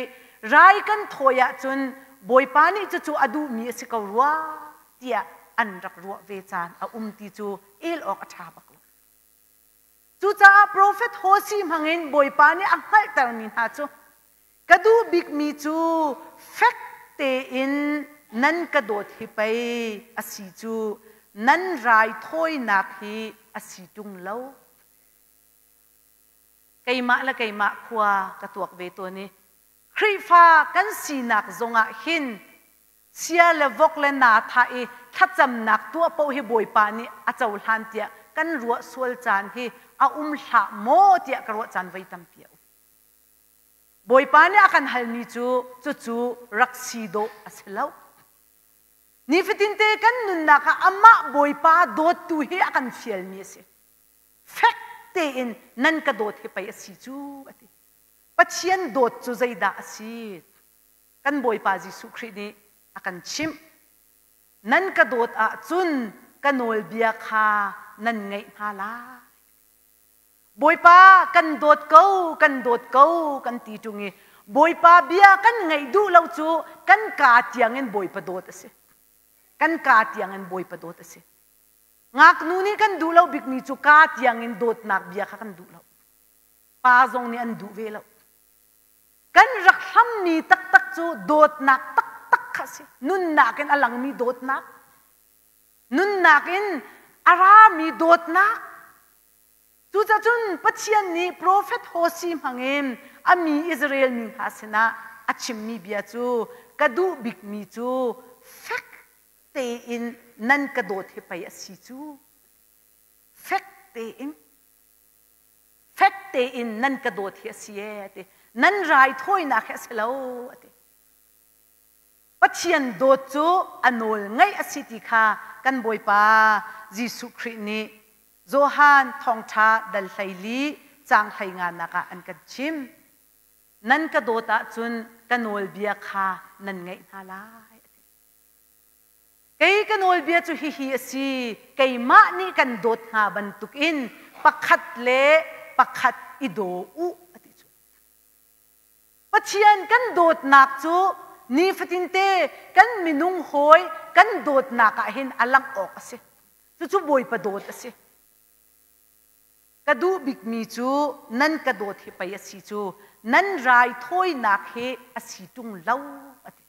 rai kan thawi ahcun Bawipa nih cucu a duhmi a si ko rua tiah an rak ruah ve caan a um ti cu el awk a ṭha bak lo. Cucaah profet Hosi hmangin Bawipa nih a hngalhtermi hna cu ka duh bikmi cu fek tein nan ka dawt hi pei a si cu nan raithawinak hi a si ṭung lo. Keimah le keimah khua ka tuak ve tawn i Khrihfa kan sinak zongah hin sia le vok le naa thah i thlacamnak tuah paoh hi Bawipa nih a cohlan tiah kan ruah sual caan hi a um hlah maw tiah ka ruah caan voi tampi a um. Bawipa nih a kan halmi cu cucu rak si dawh a si lo. Nifatinte kan nunnak ah amah Bawipa dawttu hi a kan fialmi a si. Fek tein nan ka dawt hi pei a si cu a ti. Pathian dawt cu zeidah a si? Kan Bawipa Jesuh Khrih nih a kan chimh. Nan ka dawt ahcun ka nawlbia kha nan ngaih hna lai. Bawipa kan dawt ko, kan dawt ko kan ti ṭung i Bawipa bia kan ngaih duh lo cu kan kaa tiangin Bawipa dawt a si. Kan kaa tiangin Bawipa dawt a si. Ngaknu nih kan duh lo bikmi cu kaa tiangin dawtnak bia kha kan duh lo. Pa zong nih an duh ve lo. Kan rak hlammi taktak cu dawtnak taktak kha a si. Nunnak in a langmi dawtnak. Nunnak in a rami dawtnak. Cucacun Pathian nih profet Hosea hmangin a mi Israel mi hna sinah a chimmi bia cu ka duh bikmi cu fek tein nan ka dawt hi pei a si cu. Fek tein. Fek tein nan ka dawt hi a si ee a ti. Nan raithawinak hi a si lo a ti. Pathian dawt cu a nawl ngaih a si ti kha kan Bawipa Jesuh Khrih nih Johan thawngṭha dal 14 caang 15 nak ah an kan chim. Nan ka dawt ahcun ka nawlbia kha nan ngaih hna lai. A ti. Kei ka nawlbia cu hihi a si, keimah nih kan dawt hna bantukin pakhat le pakhat i daw u, a ti cu. Pathian kan dawtnak cu nifatinte kan minung hawi kan dawtnak ah hin a langh awk a si. Cucu Bawipa dawt a si. Ka duh bikmi cu nan ka dawt hi pei a si cu, nan raithawinak hi a si ṭung lo, a ti.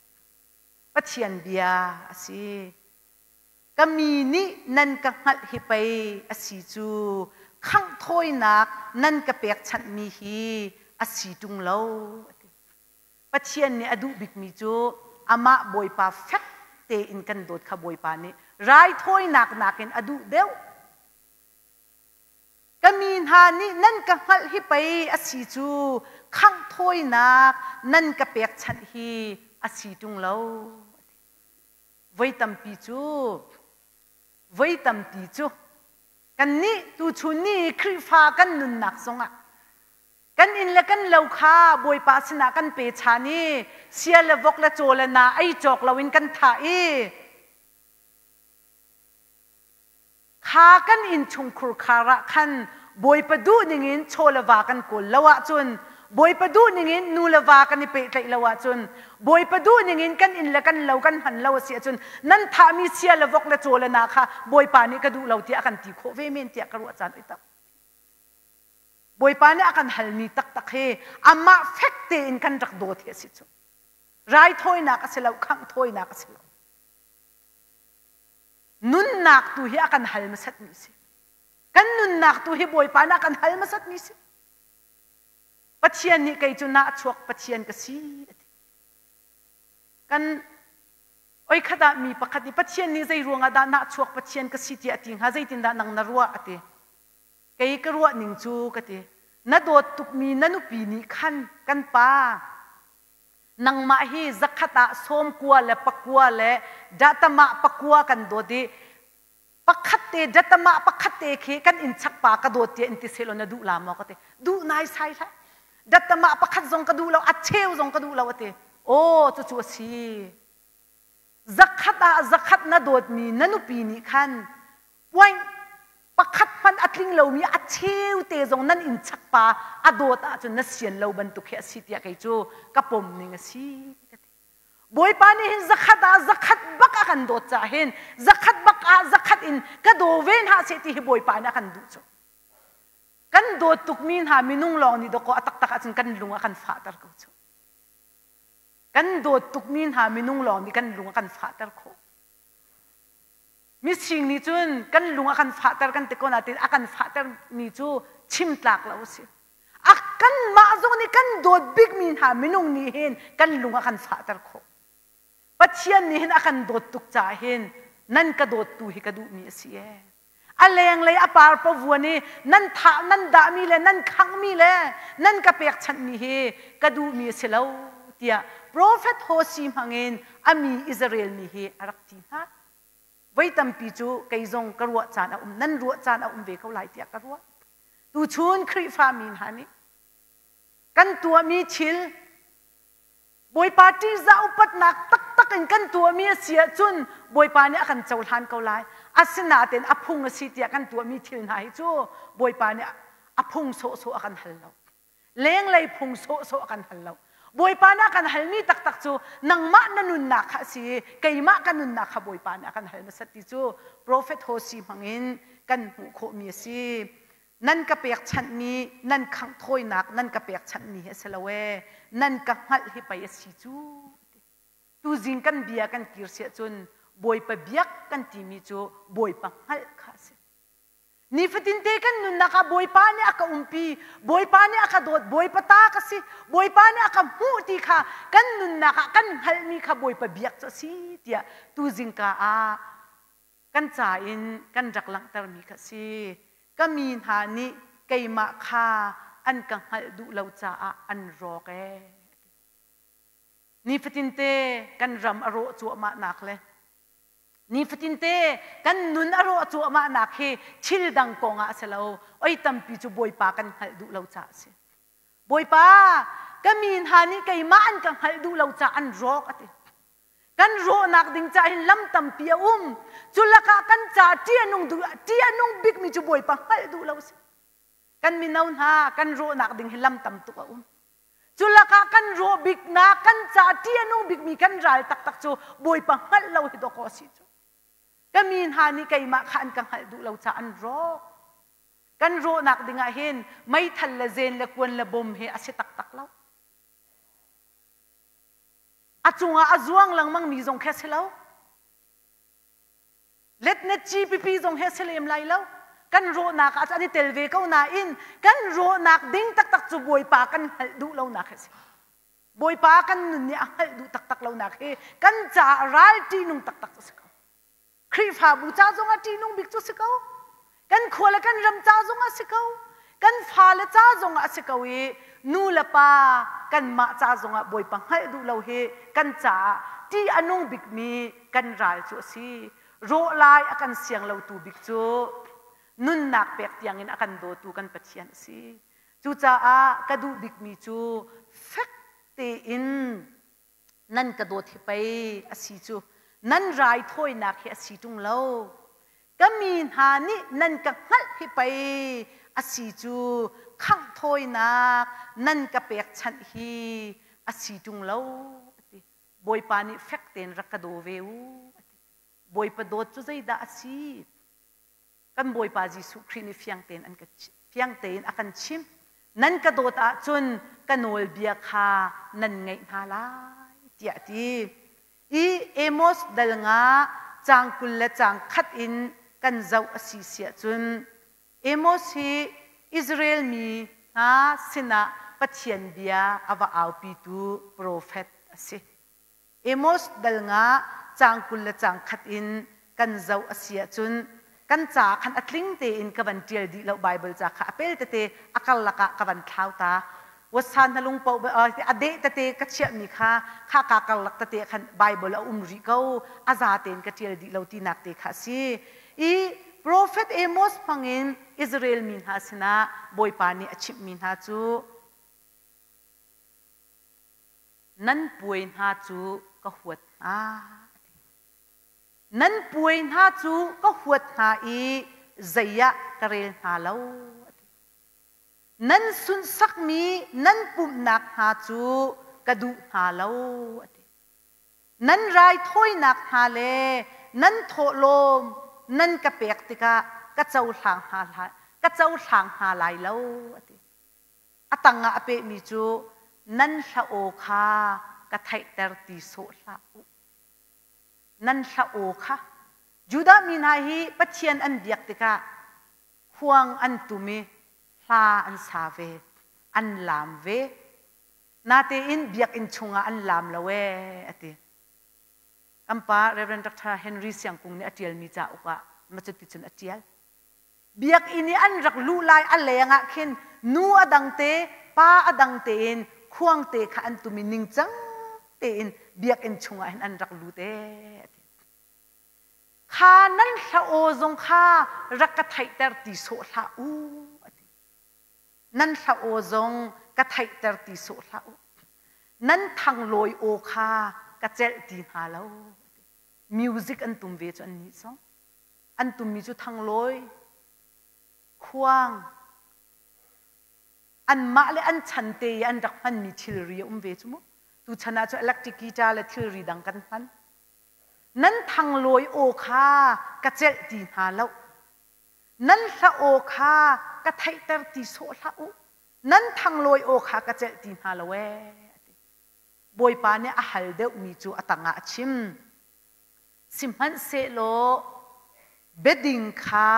Pathian bia a si. Ka mi nih nan ka hngalh hi pei a si cu khangh thawinak nan ka pekchanhmi hi a si ṭung lo a ti. Pathian nih a duh bikmi cu amah Bawipa fek tein kan dawt kha Bawipa nih raithawinak nakin a duh deuh. Ka mi hna nih nan ka hngalh hi pei a si cu khangh thawinak nan ka pekchanh hi a si ṭung lo. Voi tampi cu, voi tampi cu kannih tuchun ni Khrihfa kan nunnak zongah kan inn le kan lo kha Bawipa sinah kan pe chan i sia le vok le caw le na ei cawk loin kan thah i Kha kan innchungkhur khar ah khan Bawipa duh ningin chaw le va kan kawl lo ahcun Bawipa duh ningin nu le va kan i pehtlaih lo ahcun Bawipa duh ningin kan inn le kan lo kan hman lo a si ahcun nan thahmi sia le vok le caw le na kha Bawipa nih ka duh lo tiah a kan ti khawh ve men tiah ka ruah caan oi tam. Bawipa nih a kan halmi taktak hi amah fek tein kan rak dawt hi a si cu. Raithawinak a si lo, khangh thawinak a si lo. Nunnak tu hi a kan hal hmasatmi si. Kan nunnak tu hi Bawipa nih a kan hal hmasatmi si. Pathian nih kei cu nahchuak Pathian ka si a ti. Kan oi khat ah mi pakhat nih Pathian nih zei ruangah dah nahchuak Pathian ka si tiah a ti hnga zeitindah nang na ruah a ti. Kei ka ruah ning cu ka ti. Na dawt tukmi na nupi nih khan kan pa Nangmah hi zakhat ah 90 le pakua le datamah pakua kan dawt i pakhat te datamah pakhat te khi kan inn chak pa ka dawt tiah in ti selaw na duh la maw ka ti. Duh nai sai hlah. Datamah pakhat zong ka duh lo, a cheu zong ka duh lo a ti. Aw cucu a si. Zakhat ah zakhat na dawtmi na nupi nih khan point pakhat hmanh a tling lomi a cheu te zong nan inn chak pa a dawt ahcun na sian lo bantuk hi a si tiah kei cu ka pom ning a si ka ti. Bawipa nih hin zakhat ah zakhat bak a kan dawt caah hin zakhat bak ah zakhat in ka daw ve hna seh ti hi Bawipa nih a kan duh cu. Kan dawt tukmi hna minung lawng nih dawkaw a taktak ahcun kan lung a kan fahter ko cu. Kan dawt tukmi hna minung lawng nih kan lung a kan fahter khawh. Mising nih cun kan lung a kan fahter kan ti ko nain a kan fahtermi cu chim tlak lo a si. A kanmah zong nih kan dawt bikmi hna minung nih hin kan lung a kan fahter khawh. Pathian nih hin a kan dawt tuk caah hin nan ka dawttu hi ka duhmi a si ee. A lenglei a par pavuan i nan thah nan dahmi le nan khanghmi le nan ka pekchanhmi hi ka duhmi a si lo tiah profet Hosea hmangin a mi Israel mi hi a rak ti hna. Voi tampi cu kei zong ka ruah caan a um, nan ruah caan a um ve ko lai tiah ka ruah. Tuchun Khrihfa mi hna nih kan tuahmi thil Bawipa ṭihzah upatnak taktak. taktak in kan tuahmi a si ahcun Bawipa nih a kan cohlan ko lai. Asinain a phung a si tiah kan tuahmi thil hna hi cu Bawipa nih a phung sawhsawh a kan hal lo. Lenglei phung sawhsawh a kan hal lo. Bawipa nih a kan halmi taktak cu nangmah na nunnak kha a si i keimah ka nunnak kha Bawipa nih a kan hal hmasat ti cu Profet Hosi hmangin kan hmuh khawhmi a si. Nan ka pekchanhmi, nan khangh thawinak nan ka pekchanhmi hi a si lo ee. Nan ka hngalh hi pei a si cu. Tuzing kan bia kan kir siah cun Bawipa biak kan timi cu Bawipa hngalh kha a si. Nifatinte kan nunnak ah Bawipa nih a ka umpi, Bawipa nih a ka dawt, Bawipa ta ka si, Bawipa nih a ka hmuh ti kha kan nunnak ah kan hngalhmi kha Bawipa biak cu a si tiah tuzingka ah kan ca in kan rak langhtermi kha a si. Ka mi hna nih keimah kha an ka hngalh duh lo caah an rawk ee. Nifatinte kan ram a rawh cuahmahnak le Nifatinte kan nun a rawh cuahmahnak hi thil dang kong ah a si lo. Oi tampi cu Bawipa kan hngalh duh lo caah a si. Bawipa, ka mi hna nih keimah an ka hngalh duh lo caah an rawk a ti. Kan rawhnak ding caah hin lam tampi a um. Cu lakah kan ca ṭih a nung duh ṭih a nung bikmi cu Bawipa hngalh duh lo a si. Kan mino hna kan rawhnak ding hi lam tam tuk a um. Cu lakah kan rawh biknak, kan ca ṭih a nung bikmi kan ral taktak cu Bawipa hngalh lo hi dawkaw a si cu. Ka mi hna nih keimah kha an ka hngalh duh lo caah an rawk. Kan rawhnak dingah hin meithal le zen le kuan le bom hi a si taktak lo. A cungah a zuang lengmangmi zong khi a si lo. Letnet GPP zong hi a si lem lai lo. Kan rawhnak ah an i tel ve ko nain kan rawhnak ding taktak cu Bawipa kan hngalh duh lonak hi a si. Bawipa kan nun nih a hngalh duh taktak lonak hi kan caah ral ṭihnung taktak cu a si ko. Khrihfabu ca zong ah ṭihnung bik cu a si ko. Kan khua le kan ram ca zong ah a si ko. Kan fale ca zong ah a si ko i nu le pa kanmah ca zong ah Bawipa hngalh duh lo hi kan caah ṭih a nung bikmi kan ral cu a si. Rawh lai a kan siang lotu bik cu nunnak pek tiangin a kan dawtu kan Pathian a si. Cucaah ka duh bikmi cu fek tein nan ka dawt hi pei a si cu nan raithawinak hi a si ṭung lo. Ka mi hna nih nan ka hngalh hi pei a si cu khangh thawinak nan ka pekchanh hi a si ṭung lo a ti. Bawipa nih fek tein rak ka daw ve u a ti. Bawipa dawt cu zeidah a si? Kan Bawipa Jesuh Khrih nih fiang tein an ka fiang tein a kan chimh. Nan ka dawt ahcun ka nawlbia kha nan ngaih hna lai tiah a ti. I Amos dal nga caang 20 le caang khat in kan zoh a si siah cun Amos hi Israel mi hna sinah Pathian bia a va aupitu profet a si. Amos dal nga caang 20 le caang khat in kan zoh a si ahcun kan ca khan a tling tein ka van ṭial dih lo Bible ca kha a pel tete a karlak ah ka van thlau ta. Wasan na lung paoh a deh tete ka chiahmi kha kha ka karlak tete khan Bible a um rih ko a za tein ka ṭial dih lo tinak te kha a si. I Prophet Amos hmangin Israel mi hna sinah Bawipa nih a chimhmi hna cu Nan puai hna cu ka huat hna. Nan puai hna cu ka huat hna i zei ah ka rel hna lo. Nan sunhsakmi nan pumhnak hna cu ka duh hna lo. Nan raithawinak hna le nan thawhlawm nan ka pek tikah ka cohlang hna, ka cohlang hna lai lo. A tangah a pehmi cu nan hla aw kha ka theihter ti sawh hlah u. Nan hla aw kha Judah mi hna hi Pathian an biak tikah khuang an tum i hla an sa ve, an laam ve. Natein biakinn chungah an laam lo ee a ti. Kan pa Reverend Dr. Henry Siangkung nih a ṭialmi cauk ah macuticun a ṭial. Biakinn i an rak luh lai a leng ah khin nu a dang te, pa a dang tein khuang te kha an tum i ningcang tein biakinn chungah hin an rak lut ee a ti. Kha nan hla aw zong kha rak ka theihter ti sawh hlah u a ti. Nan hla aw zong ka theihter ti sawh hlah u. Nan thanglawi aw kha ka celh ti hna lo. Music an tum ve cu an nih zong. An tummi cu thanglawi, khuang, anmah le an chan te i an rak hmanmi thilri a um ve cu mu. Tuchan ah cu electric guitar le thilri dang kan hman. Nan thanglawi aw kha ka celh ti hna lo. Nan hla aw kha ka theihter ti sawh hlah u. Nan thanglawi aw kha ka celh ti hna lo ee. Bawipa nih a hal deuhmi cu a tangah a chim. Sihmanhsehlaw biading kha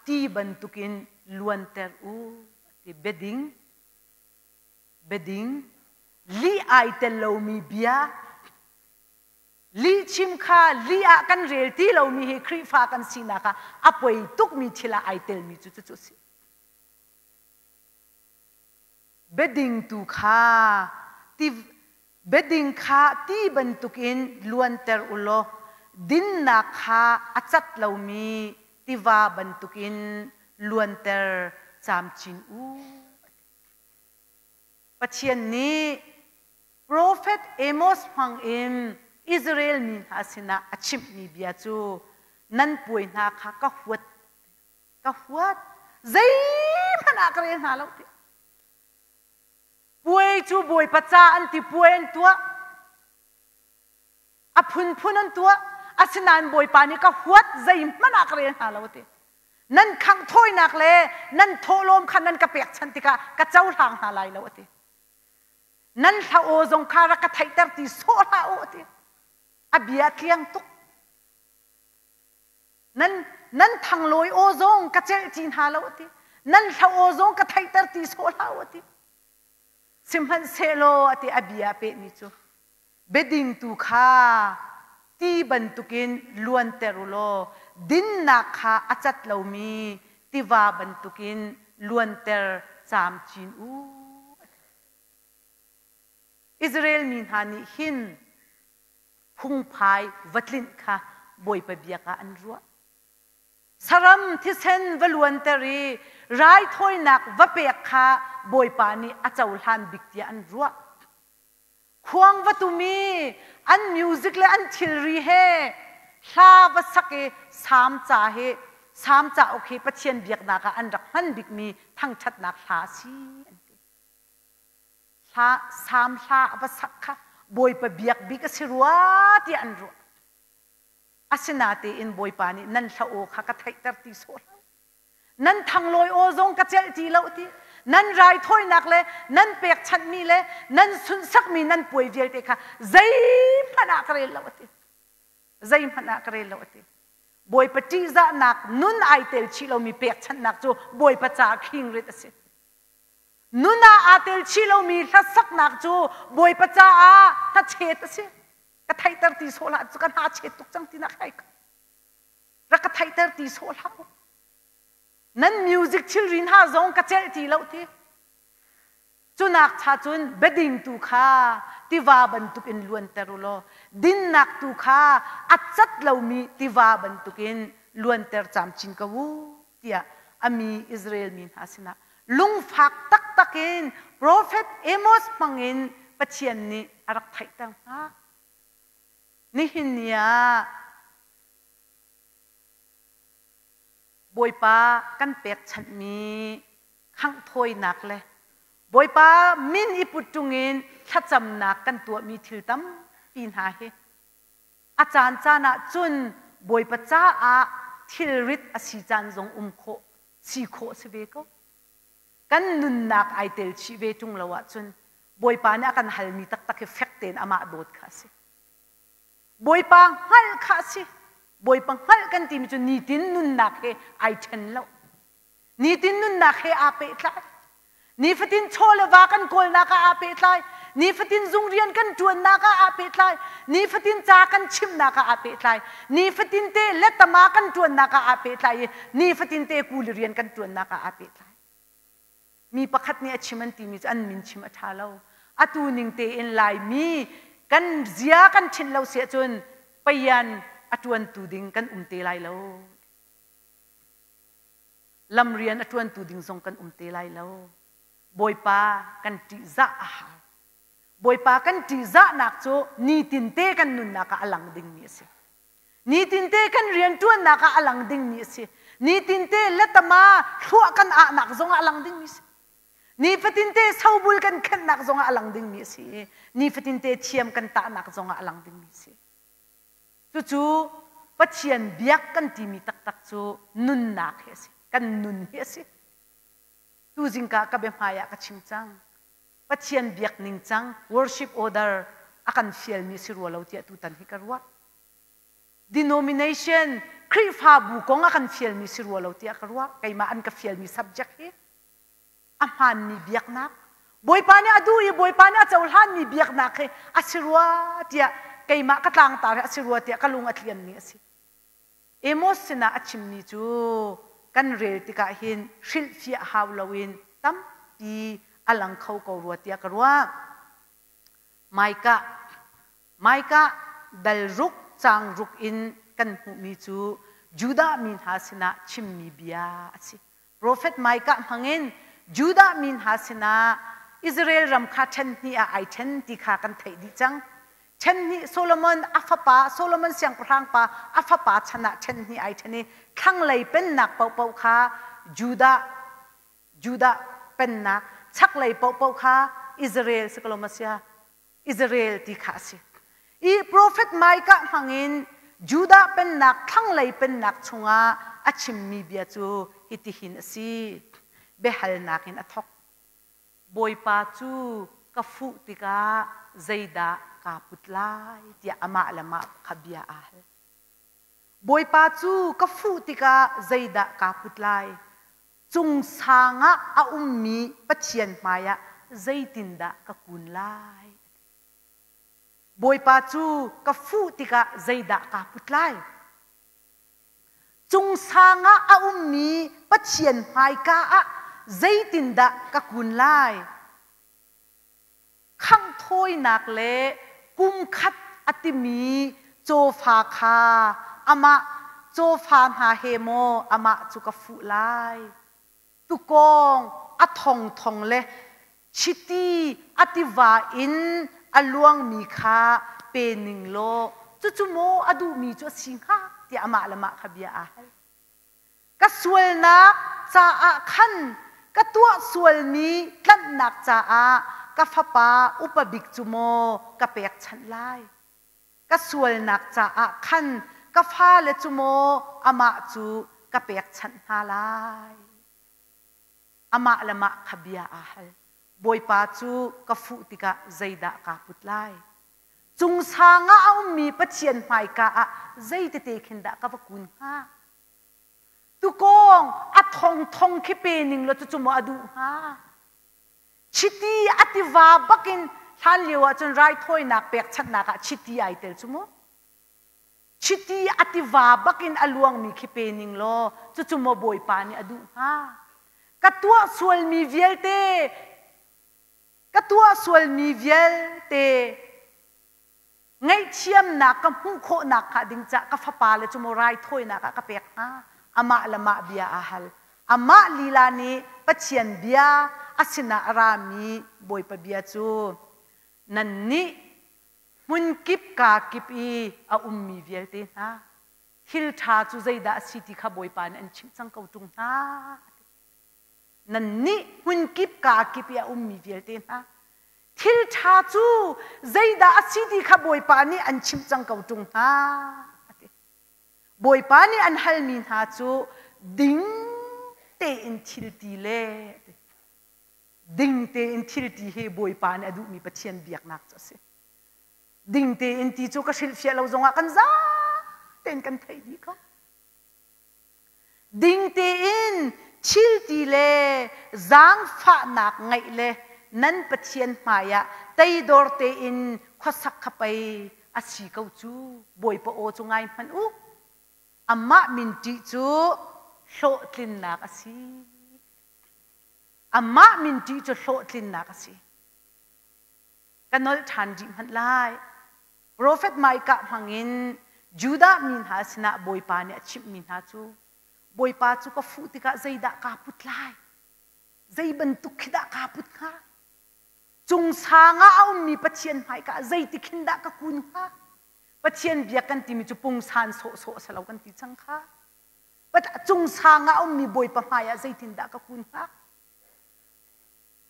ti bantukin luanter u ti biading biading lih ai tel lomi bia lihchim kha lih ah kan rel ti lomi hi Khrihfa kan sinak ah a poi tukmi thil ah ai telmi cu cucu a si. Biading tu kha ti biading kha ti bantukin luanter u law dinnak kha a cat lomi tiva bantukin luanter camcin u. Pathian nih profet Amos hmangin Israel mi hna sinah a chimhmi bia cu nan puai hna kha ka huat ka huat zeihmanh ah ka rel hna lo ti puai cu bawipa ca an ti puai an tuah a phunphun an tuah asinain bawipa nih ka huat zeihmanh ah ka rel hna lo ti nan khangh thawinak le nan thawhlawm kha nan ka pekchanh tikah ka cohlang hna lai lo ati nan hla aw zong kha rak ka theihter ti sawh hlah u ati a bia tliang tuk Nan nan thanglawi aw zong ka celh ti hna lo ati. Nan hla aw zong ka theihter ti sawh hlah u ati. Sihmanhsehlaw ati a bia pehmi cu biading tu kha ti bantukin luanter u law dinnak kha a cat lomi tiva bantukin luanter camcin u. Israel mi hna nih hin phungphai va tlinh kha Bawipa biak ah an ruah. Saram thisen va luanter i raithawinak va pek kha Bawipa nih a cohlan bik tiah an ruah. Khuang va tum i an music le an thilri he hla va sak i Salm ca hi Salm cauk hi Pathian biaknak ah an rak hman bikmi thangṭhatnak hla a si an ti. Hla Salm hla a va sak kha Bawipa biak bik a si rua tiah an ruah. Asinatein Bawipa nih nan hla aw kha ka theihter ti sawh hlah. Nan thanglawi aw zong ka celh ti lo ti. Nan raithawinak le nan pekchanhmi le nan sunhsakmi nan puai vialte kha zeihmanh ah ka rel lo a ti. Zeihmanh ah ka rel lo a ti. Bawipa ṭihzahnak nun ai tel chih lomi pekchanhnak cu Bawipa caah khingrit a si. Nun ah aa tel chih lomi hlasaknak cu Bawipa caah hnachet a si. Ka theihter ti sawh hlah cu ka hna chet tuk cang tinak hai ka. Rak ka theihter ti sawh hlah. Nan music thilri hna zong ka celh ti lo ti. Cunak cha cun biading tu kha tiva bantukin luanter u law dinnak tu kha a cat lomi tiva bantukin luanter camcin ko u tiah a mi Israel mi hna sinah lungfak taktak in profet Amos hmangin Pathian nih a rak theihter hna. Nihin ni ah Bawipa kan pekchanhmi khanghthawinak le Bawipa min i put ṭungin thlacamnak kan tuahmi thil tampi hna hi a caan caan ah cun Bawipa caah thilrit a si caan zong um khawh si khawh si ve ko. Kan nunnak ai tel chih ve ṭung lo ahcun Bawipa nih a kan halmi taktak hi fek tein amah dawt kha a si. Bawipa hngalh kha a si. Bawipa hngalh kan timi cu nitin nunnak he ai ṭhen lo. Nitin nunnak he aa pehtlai. Nifatin chaw le va kan kawlnak ah aa pehtlai. Nifatin zung rian kan ṭuannak ah aa pehtlai. Nifatin ca kan chimnak ah aa pehtlai. Nifatin te letama kan ṭuannak ah aa pehtlai i nifatin te kuli rian kan ṭuannak ah aa pehtlai. Mi pakhat nih a chim an timi cu an min chim a ṭha lo. Atu ning tein Laimi kan zia kan ṭhinh lo si ahcun payan a ṭuantu ding kan um te lai lo. Lamrian a ṭuantu ding zong kan um te lai lo. Bawipa kan ṭihzah a hau. Bawipa kan ṭihzahnak cu nitinte kan nunnak ah a lang dingmi a si. Nitinte kan rianṭuannak ah a lang dingmi a si. Nitinte letama thluah kan ahnak zongah a lang dingmi a si. Nifatinte sobul kan khenhnak zongah a lang dingmi a si i nifatinte thiam kan tahnak zongah a lang dingmi a si. Cucu Pathian biak kan timi taktak cu nunnak hi a si. Kan nun hi a si. Tu zingka ka biahmai ah ka chim cang. Pathian biak ning cang worship order a kan fialmi si rua lo tiah tutan hi ka ruah. Denomination Khrihfabu kong a kan fialmi si rua lo tiah ka ruah. Keimah an ka fialmi subject hi a hmaanmi biaknak Bawipa nih a duh i Bawipa nih a cohlanmi biaknak hi a si rua tiah keimah ka tlangtar hi a si rua tiah ka lung a tlianmi a si. Amos sinah a chimmi cu kan rel tikah hin hrilhfiah hau loin tampi a lang kho ko rua tiah ka ruah. Micah Micah dal ruk caang ruk in kan hmuhmi cu Judah mi hna sinah chimmi bia a si. Profet Micah hmangin Judah mi hna sinah Israel ram kha ṭhen hnih ah ai ṭhen ti kha kan theih dih cang. Ṭhen hnih Solomon a fapa Solomon siangpahrang pa a fapa chan ah ṭhen hnih ai ṭhen i thlanglei pennak paohpaoh kha Judah Judah pennak chaklei paohpaoh kha Israel si ko lo maw sia Israel ti kha a si. I profet Micah hmangin Judah pennak thlanglei pennak chungah a chimmi bia cu hitihin a si. Biahalnak in a thawk. Bawipa cu ka fuh tikah zeidah kaa put lai tiah amah le mah kha bia aa hal. Bawipa cu ka fuh tikah zeidah kaa put lai? Cung sang ah a ummi Pathian hmaiah zeitindah ka kun lai? Bawipa cu ka fuh tikah zeidah kaa put lai? Cung sang ah a ummi Pathian hmaika ah zeitindah ka kun lai? Khangh thawinak le kum khat a timi cawfa kha amah cawfa hna he maw amah cu ka fuh lai? Tukawng a thongthong le chiti a tiva in a luangmi kha pe ning law cucu maw a duhmi cu a si hnga tiah amah le mah kha bia aa hal. Ka sualnak caah khan ka tuah sualmi tlanhnak caah ka fapa upa bik cu maw ka pekchanh lai? Ka sualnak caah khan ka fale cu maw amah cu ka pekchanh hna lai? Amah le mah kha bia aa hal. Bawipa cu ka fuh tikah zeidah kaa put lai? Cung sang ah a ummi Pathian hmaika ah zeitete khin dah ka va kun hnga? Tukawng a thongthong khi pe ning law cucu maw a duh hnga? Chiti a tiva bakin hlan lio ahcun raithawinak pekchanhnak ah chiti ai tel cu mu. Chiti a tiva bakin a luangmi khi pe ning law cucu maw Bawipa nih a duh hnga? Ka tuah sualmi vialte ka tuah sualmi vialte ngaihthiamnak ka hmuh khawhnak hnga ding cah ka fapa le cu maw raithawinak ah ka pek hnga amah le mah bia aa hal amah lila nih Pathian bia a sinah a rami Bawipa bia cu nannih hmunkip kaa kip i a ummi vialte hna thil ṭha cu zeidah a si ti kha Bawipa nih an chimh cang ko ṭung hna Nannih hmunkip kaa kip i a ummi vialte hna, thil ṭha cu zeidah a si ti kha Bawipa nih an chimh cang ko ṭung hna, a ti. Bawipa nih an halmi hna cu ding tein thil ti le a ti. Ding tein thil ti hi Bawipa nih a duhmi Pathian biaknak cu a si. Ding tein ti cu ka hrilhfiah lo zongah kan za tein kan theih dih ko. Ding tein thilti le zaangfahnak ngeih le nan Pathian hmaiah teidor tein khuasak kha pei a si ko cu. Bawipa aw cu ngai hmanh u. Amah min ṭih cu hlawhtlinnak a si. Amah min ṭih cu hlawhtlinnak a si. Ka nolh ṭhan rih hmanh lai. Profet Micah hmangin Judah mi hna sinah Bawipa nih a chimhmi hna cu Bawipa cu ka fuh tikah zeidah kaa put lai? Zei bantuk khi dah kaa put hnga? Cung sang ah a ummi Pathian hmaika ah zeiti khin dah ka kun hnga? Pathian biak kan timi cu pungsan sawhsawh a si lo kan ti cang kha. Cung sang ah a ummi Bawipa hmai ah zeitindah ka kun hnga?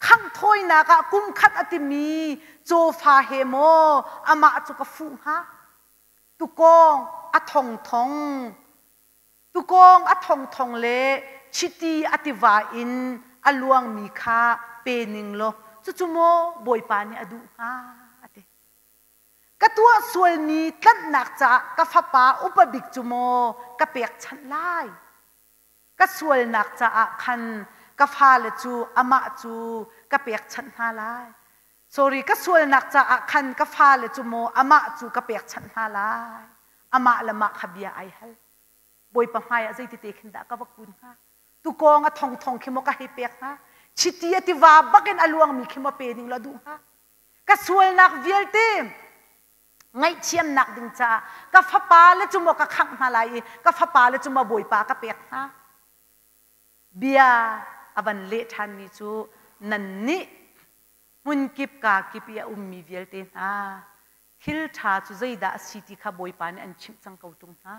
Khangh thawinak ah kum khat a timi cawfa he maw amah cu ka fuh hnga? Tukawng a thongthong Tukawng a thongthong le chiti a tiva in a luangmi kha pe ning law cucu maw Bawipa nih a duh hnga a ti. Ka tuah sualmi tlanhnak caah ka fapa upa bik cu maw ka pekchanh lai? Ka sualnak caah khan ka fale cu amah cu ka pekchanh hna lai. Sorry, ka sualnak caah khan ka fale cu maw amah cu ka pekchanh hna lai? Amah le mah kha bia ai hal. Bawipa hmaiah zeitite khin dah ka va kun hnga? Tukawng a thongthong khi maw ka hei pek hnga? Chiti a tiva bakin a luangmi khi maw pe ning law duh hnga? Ka sualnak vialte ngaihthiamnak ding caah ka fapa le cu maw ka khangh hna lai i ka fapa le cu maw Bawipa ka pek hnga? Bia a van leh ṭhanmi cu nannih hmunkip kaa kip i a ummi vialte hna thil ṭha cu zeidah a si ti kha Bawipa nih an chimh cang ko ṭung hna.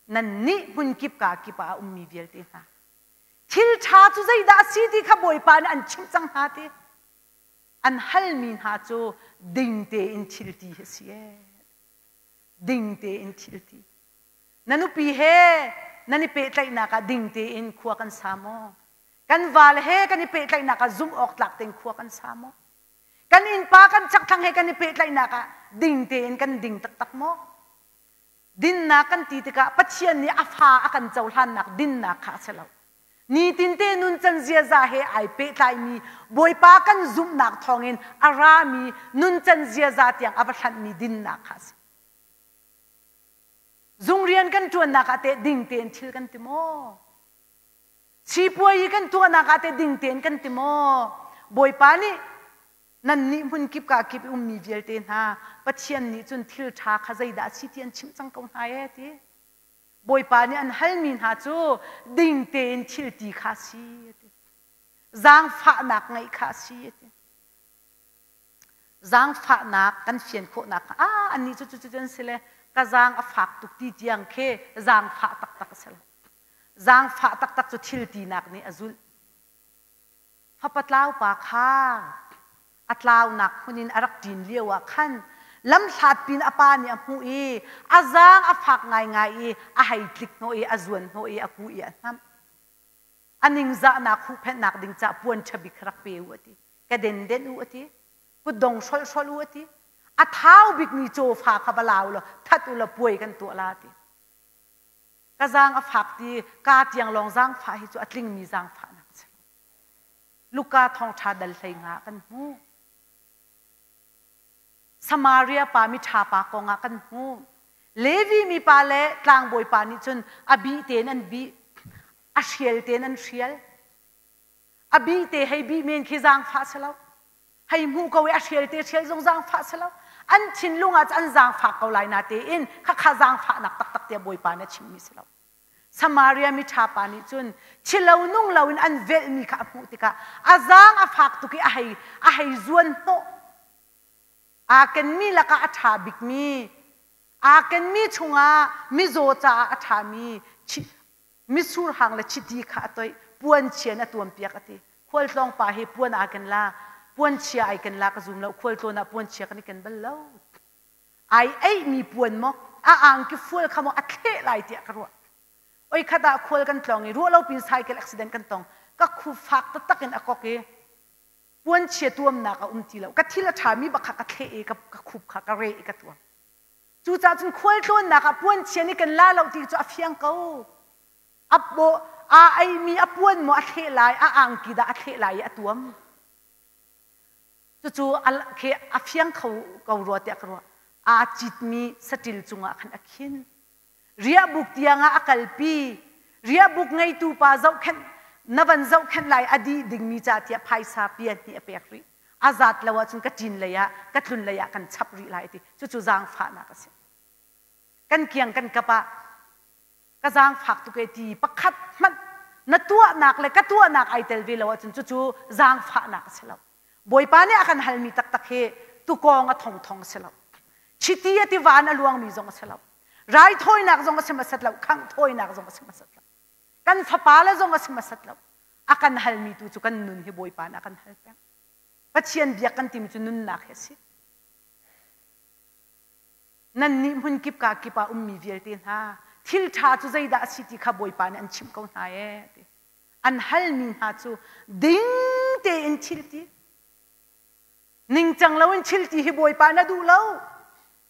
Nannih hmunkip kaa kip ah a ummi vialte hna thil ṭha cu zeidah a si ti kha Bawipa nih an chimh cang hna ti. An halmi hna cu ding tein thil ti hi a si ee. Ding tein thil ti. Na nupi he nan i pehtlaihnak ah ding tein khua kan sa maw? Kan vale he kan i pehtlaihnak ah zumh awk tlak tein khua kan sa maw? Kan innpa kan chakthlang he kan i pehtlaihnak ah ding tein kan ding taktak maw? Dinnak kan ti tikah Pathian nih a fa a kan cohlannak dinnak kha a si lo. Nitinte nuncan ziaza he ai pehtlaimi Bawipa kan zumhnak thawngin a rami nuncan ziaza tiang a va hlanhmi dinnak kha a si. Zung rian kan ṭuannak ah teh ding tein thil kan ti maw? Sipuai i kan tuahnak ah teh ding tein kan ti maw? Bawipa nih nannih hmun kip ka kip i ummi vialte hna Pathian nih cun thil ṭha kha zeidah a si ti an chimh cang ko hna ee ti. Bawipa nih an halmi hna cu ding tein thil ti kha a si a ti. Zaangfahnak ngeih kha a si a ti. Zaangfahnak kan fian khawhnak kha ah annih cu cucu an si le ka zaang a fak tuk ti tiang khi zaangfah taktak a si lo. Zaangfah taktak cu thil tinak nih a zulh. Fapa tlau pa kha a tlaunak hmun in a rak ṭin lio ah khan lamhlat pin a pa nih a hmuh i a zaang a fak ngaingai i a hei tlik hnawh i a zuan hnawh i a kuh i a hnamh. A ningzahnak huhphenhnak ding caah puan ṭha bik rak pe u a ti. Ka den denh u a ti. Kutdong hrolh hrolh u a ti. A thau bikmi cawfa kha va la u law that u law puai kan tuah la a ti. Ka zaang a fak ti ka tiang lawng zaangfah hi cu a tlingmi zaangfahnak a si lo. Luka thawngṭha dal 15 kan hmuh. Samaria pa miṭha pa kong ah kan hmuh. Levi mipa le tlangbawi pa nih cun a bih tein an bih, a hrial tein an hrial. A bih te hei bih men khi zaangfah si lo. Hei hmuh ko i a hrial te hrial zong zaangfah si lo. An thinlung ah an zaangfah ko lai na tein khakha zaangfahnak taktak tiah Bawipa nih a chimmi si lo. Samaria miṭha pa nih cun thilo nung loin an velhmi kha a hmuh tikah a zaang a fak tuk i a hei a hei zuan hnawh. Aa kenmi lakah a ṭha bikmi, aa kenmi chungah mizaw caah a ṭhami mitsur hang le chiti kha a toih, puanchia in a tuampiak a ti. Khualtlawng pa hi puan aa ken la, puanchia ai ken la ka zum lo, khualtlawn ah puanchia kan i ken bal lo. Ai eihmi puan maw, a angki fual kha maw a thleh lai tiah ka ruah. Oi khat ah khual kan tlawng i ruah lo pin cycle accident kan tong. Ka khu fak taktak in a kok i puanchia tuamnak a um ti lo. Ka thil a ṭhami bak kha ka thleh i ka khup kha ka reh i ka tuam. Cucaah cun khualtlawnnak ah puanchia nih kan la lo ti cu a fiang ko. A paw aa eimi a puan maw a thleh lai, a angki dah a thleh lai i a tuam. Cucu khi a fiang kho ko rua tiah ka ruah. Aa citmi saṭil cungah khan a khin. Riahbuk tiangah a kalpi. Riahbuk ngeitu pa zohkhenh na van zohkhenh lai a dih dingmi ca tiah phaisa pian nih a pek rih. A zat lo ahcun ka ṭin lei ah ka tlun lei ah kan chap rih lai ti. Cucu zaangfahnak a si. Kan kiang kan kap ah ka zaangfak tuk e ti pakhat hmanh na tuahnak le ka tuahnak ai tel ve lo ahcun cucu zaangfahnak a si lo. Bawipa nih a kan halmi taktak hi tukawng a thongthong a si lo. Chiti a tiva in a luangmi zong a si lo. Raithawinak zong a si hmasat lo. Khangh thawinak zong a si hmasat lo. Kan fapa le zong a si hmasat lo. A kan halmi tu cu kan nun hi Bawipa nih a kan hal peng. Pathian biak kan timi cu nunnak hi a si. Nannih hmun kip ka kip ah ummi vialte hna, thil ṭha cu zeidah a si ti kha Bawipa nih an chimh ko hna ee. Ti. An halmi hna cu ding tein thil ti. Ningcang loin thil ti hi Bawipa na duh lo.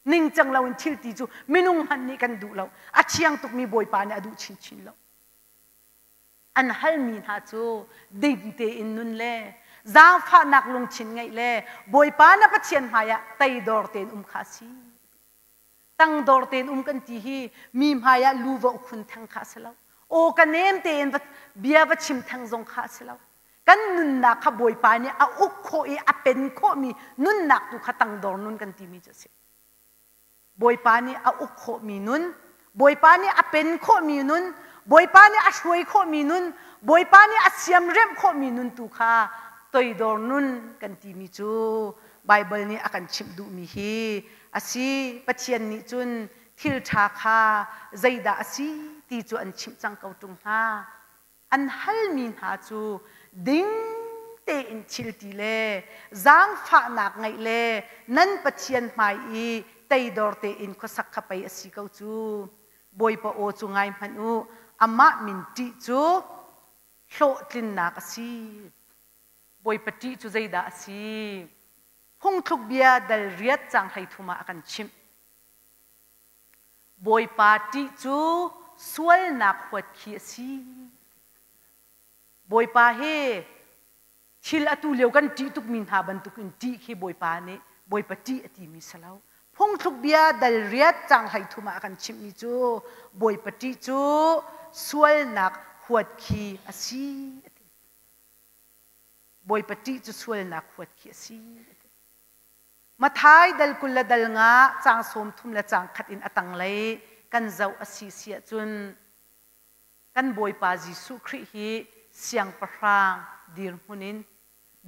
Ningcang loin thil ti cu minung hmanh nih kan duh lo. A thiang tukmi Bawipa nih a duh chinchin lo. An halmi hna cu ding tein nun le zaangfahnak lungthin ngeih le Bawipa na Pathian hmaiah teidor tein um kha a si. Tangdor tein um kan ti hi mi hmaiah lu va ukhun theng kha a si lo. Aw ka nem tein bia va chim theng zong kha a si lo. Kan nunnak kha Bawipa nih a uk khawh i a pen khawhmi nunnak tu kha tangdor nun kan timi cu a si. Bawipa nih a uk khawhmi nun, Bawipa nih a pen khawhmi nun, Bawipa nih a hruai khawhmi nun, Bawipa nih a siamremh khawhmi nun tu kha toidor nun kan timi cu Baibal nih a kan chimh duhmi hi a si. Pathian nih cun thil ṭha kha zeidah a si ti cu an chimh cang ko ṭung hna. An halmi hna cu ding tein thil ti le zaangfahnak ngeih le nan Pathian hmai i teidor tein khuasak kha pei a si ko cu. Bawipa aw cu ngai hmanh u, amah min ṭih cu hlawhtlinnak a si. Bawipa ṭih cu zeidah a si? Phungthluk bia dal riat cang 13 ah a kan chimh. Bawipa ṭih cu sualnak huat khi a si. Bawipa hi thil atu lio kan ṭih tukmi hna bantukin ṭih khi Bawipa nih Bawipa ṭih a timi si lo. Phungthluk bia dal riat cang 13 ah a kan chimhmi cu Bawipa ṭih cu sualnak huat khi a si a ti. Bawipa ṭih cu sualnak huat khi a si a ti. Mathai dal 20 le dal nga caang 30 le caang khat in a tanglei kan zoh a si si ahcun kan Bawipa Jesuh Khrih hi siangpahrang dirhmun in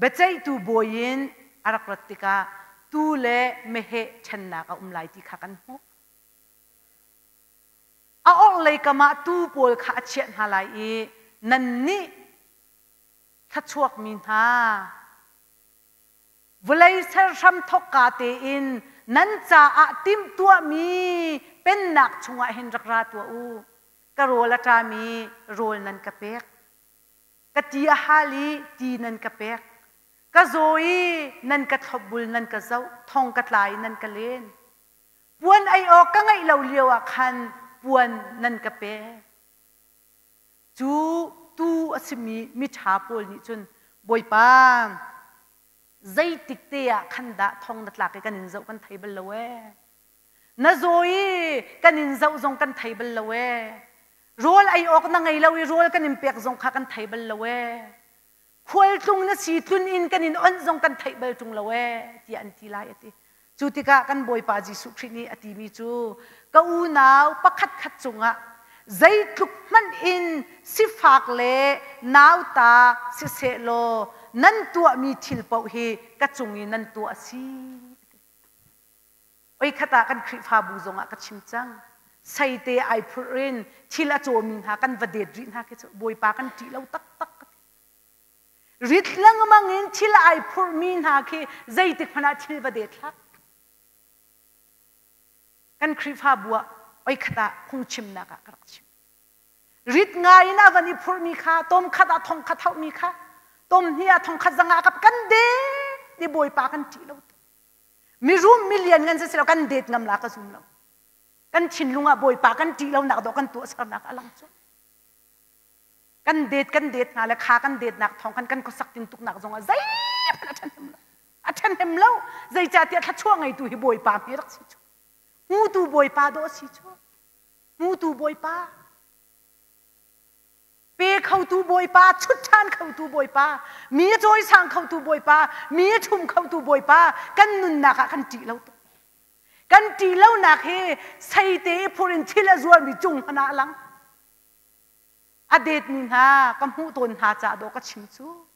biaceihtu bawi in a rak rat tikah tuu le meheh ṭhennak a um lai ti kha kan hmuh. A orhlei kam ah tuu pawl kha a chiah hna lai i nannih thluachuakmi hna Vawlei serhram thawkka tein nan caah timhtuahmi pennak chungah hin rak ra tuah u. Ka rawl a ṭami rawl nan ka pek. Ka ti a hal i ti nan ka pek. Ka zaw i nan ka thlopbul nan ka zoh, thong ka tla i nan ka len. Puan ei awk ka ngeih lo lioah khan puan nan ka pek. Cu tuu a simi miṭha pawl nih cun Bawipa, zeitik te ah khan dah thong na tlak i kan in zoh kan thei bal lo ee. Na zaw i kan in zoh zong kan thei bal lo ee. Rawl ei awk na ngei lo i rawl kan in pek zong kha kan thei bal lo ee. Khualtlung na si tlun in kan in onh zong kan theih bal ṭung lo ee tiah an ti lai a ti. Cu tikah kan Bawipa Jesuh Khrih nih a timi cu ka unau pakhat khat cungah zeitluk hmanh in sifak le nauta siseh law nan tuahmi thil paoh hi ka cung i nan tuah a si. Oikhat ah kan Khrihfabu zongah ka chim cang. Seite ai phurh in thil a cawmi hna kan va det rih hna khi cu Bawipa kan ṭih lo taktak ka ti. Rit lengmang in thil ai phurhmi hna khi zeitik hmanh ah thil va det hlah. Kan Khrihfabu ah oikhat ah phungchimnak ah ka rak chim. Rit ngai in a van i phurhmi kha tom khat ah thong khat hauhmi kha tom hnih ah thong khat zanga ka kan det i Bawipa kan ṭih lo tuk. Mirum milian ngan si lo kan det ngam la ka zum lo. Kan thinlung ah Bawipa kan ṭih lonak dawh kan tuahsernak a lang cu. Kan det kan det hna le kha kan detnak thawng khan kan khuasak tintuknak zong ah zeihmanh a ṭhahnem lo. A ṭhahnem lo. Zeicahtiah thluachuah ngeitu hi Bawipa hme rak si cu. Hmutu Bawipa dawh a si cu. Hmutu Bawipa. Pe khotu Bawipa, chut ṭhan khotu Bawipa, mi a cawisang khotu Bawipa, mi a ṭhum khotu Bawipa, kan nunnak ah kan ṭih lo tuk. Kan ṭih lonak hi seite i phur in thil a zuarmi cung hmanh ah a lang. A detmi hna ka hmuh tawn hna caah dawh ka chim cu.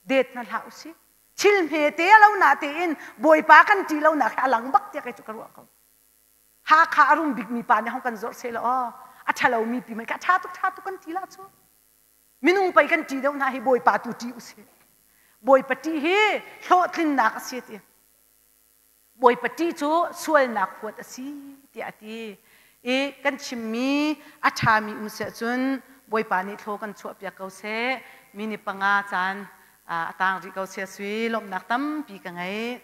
Det hna hlah usih. Thil hmete a lo na tein Bawipa kan ṭih lo nak hi a lang bak tiah kei cu ka ruah ko. Hakha a rum bikmi pa nih hong kan zorh seh law aw a ṭhalomi pi mei ka ṭha tuk ṭha tuk kan ti la cu. Minung pei kan ṭih deuh hna hi Bawipa tu ṭih usih. Bawipa ṭih hi hlawhtlinnak a si ti. Bawipa ṭih cu sualnak huat a si tiah a ti. I kan chimmi a ṭhami um siah cun Bawipa nih thlaw kan chuahpiak ko seh. Minute panga caan a tang rih ko sia sui lawmhnak tampi ka ngei.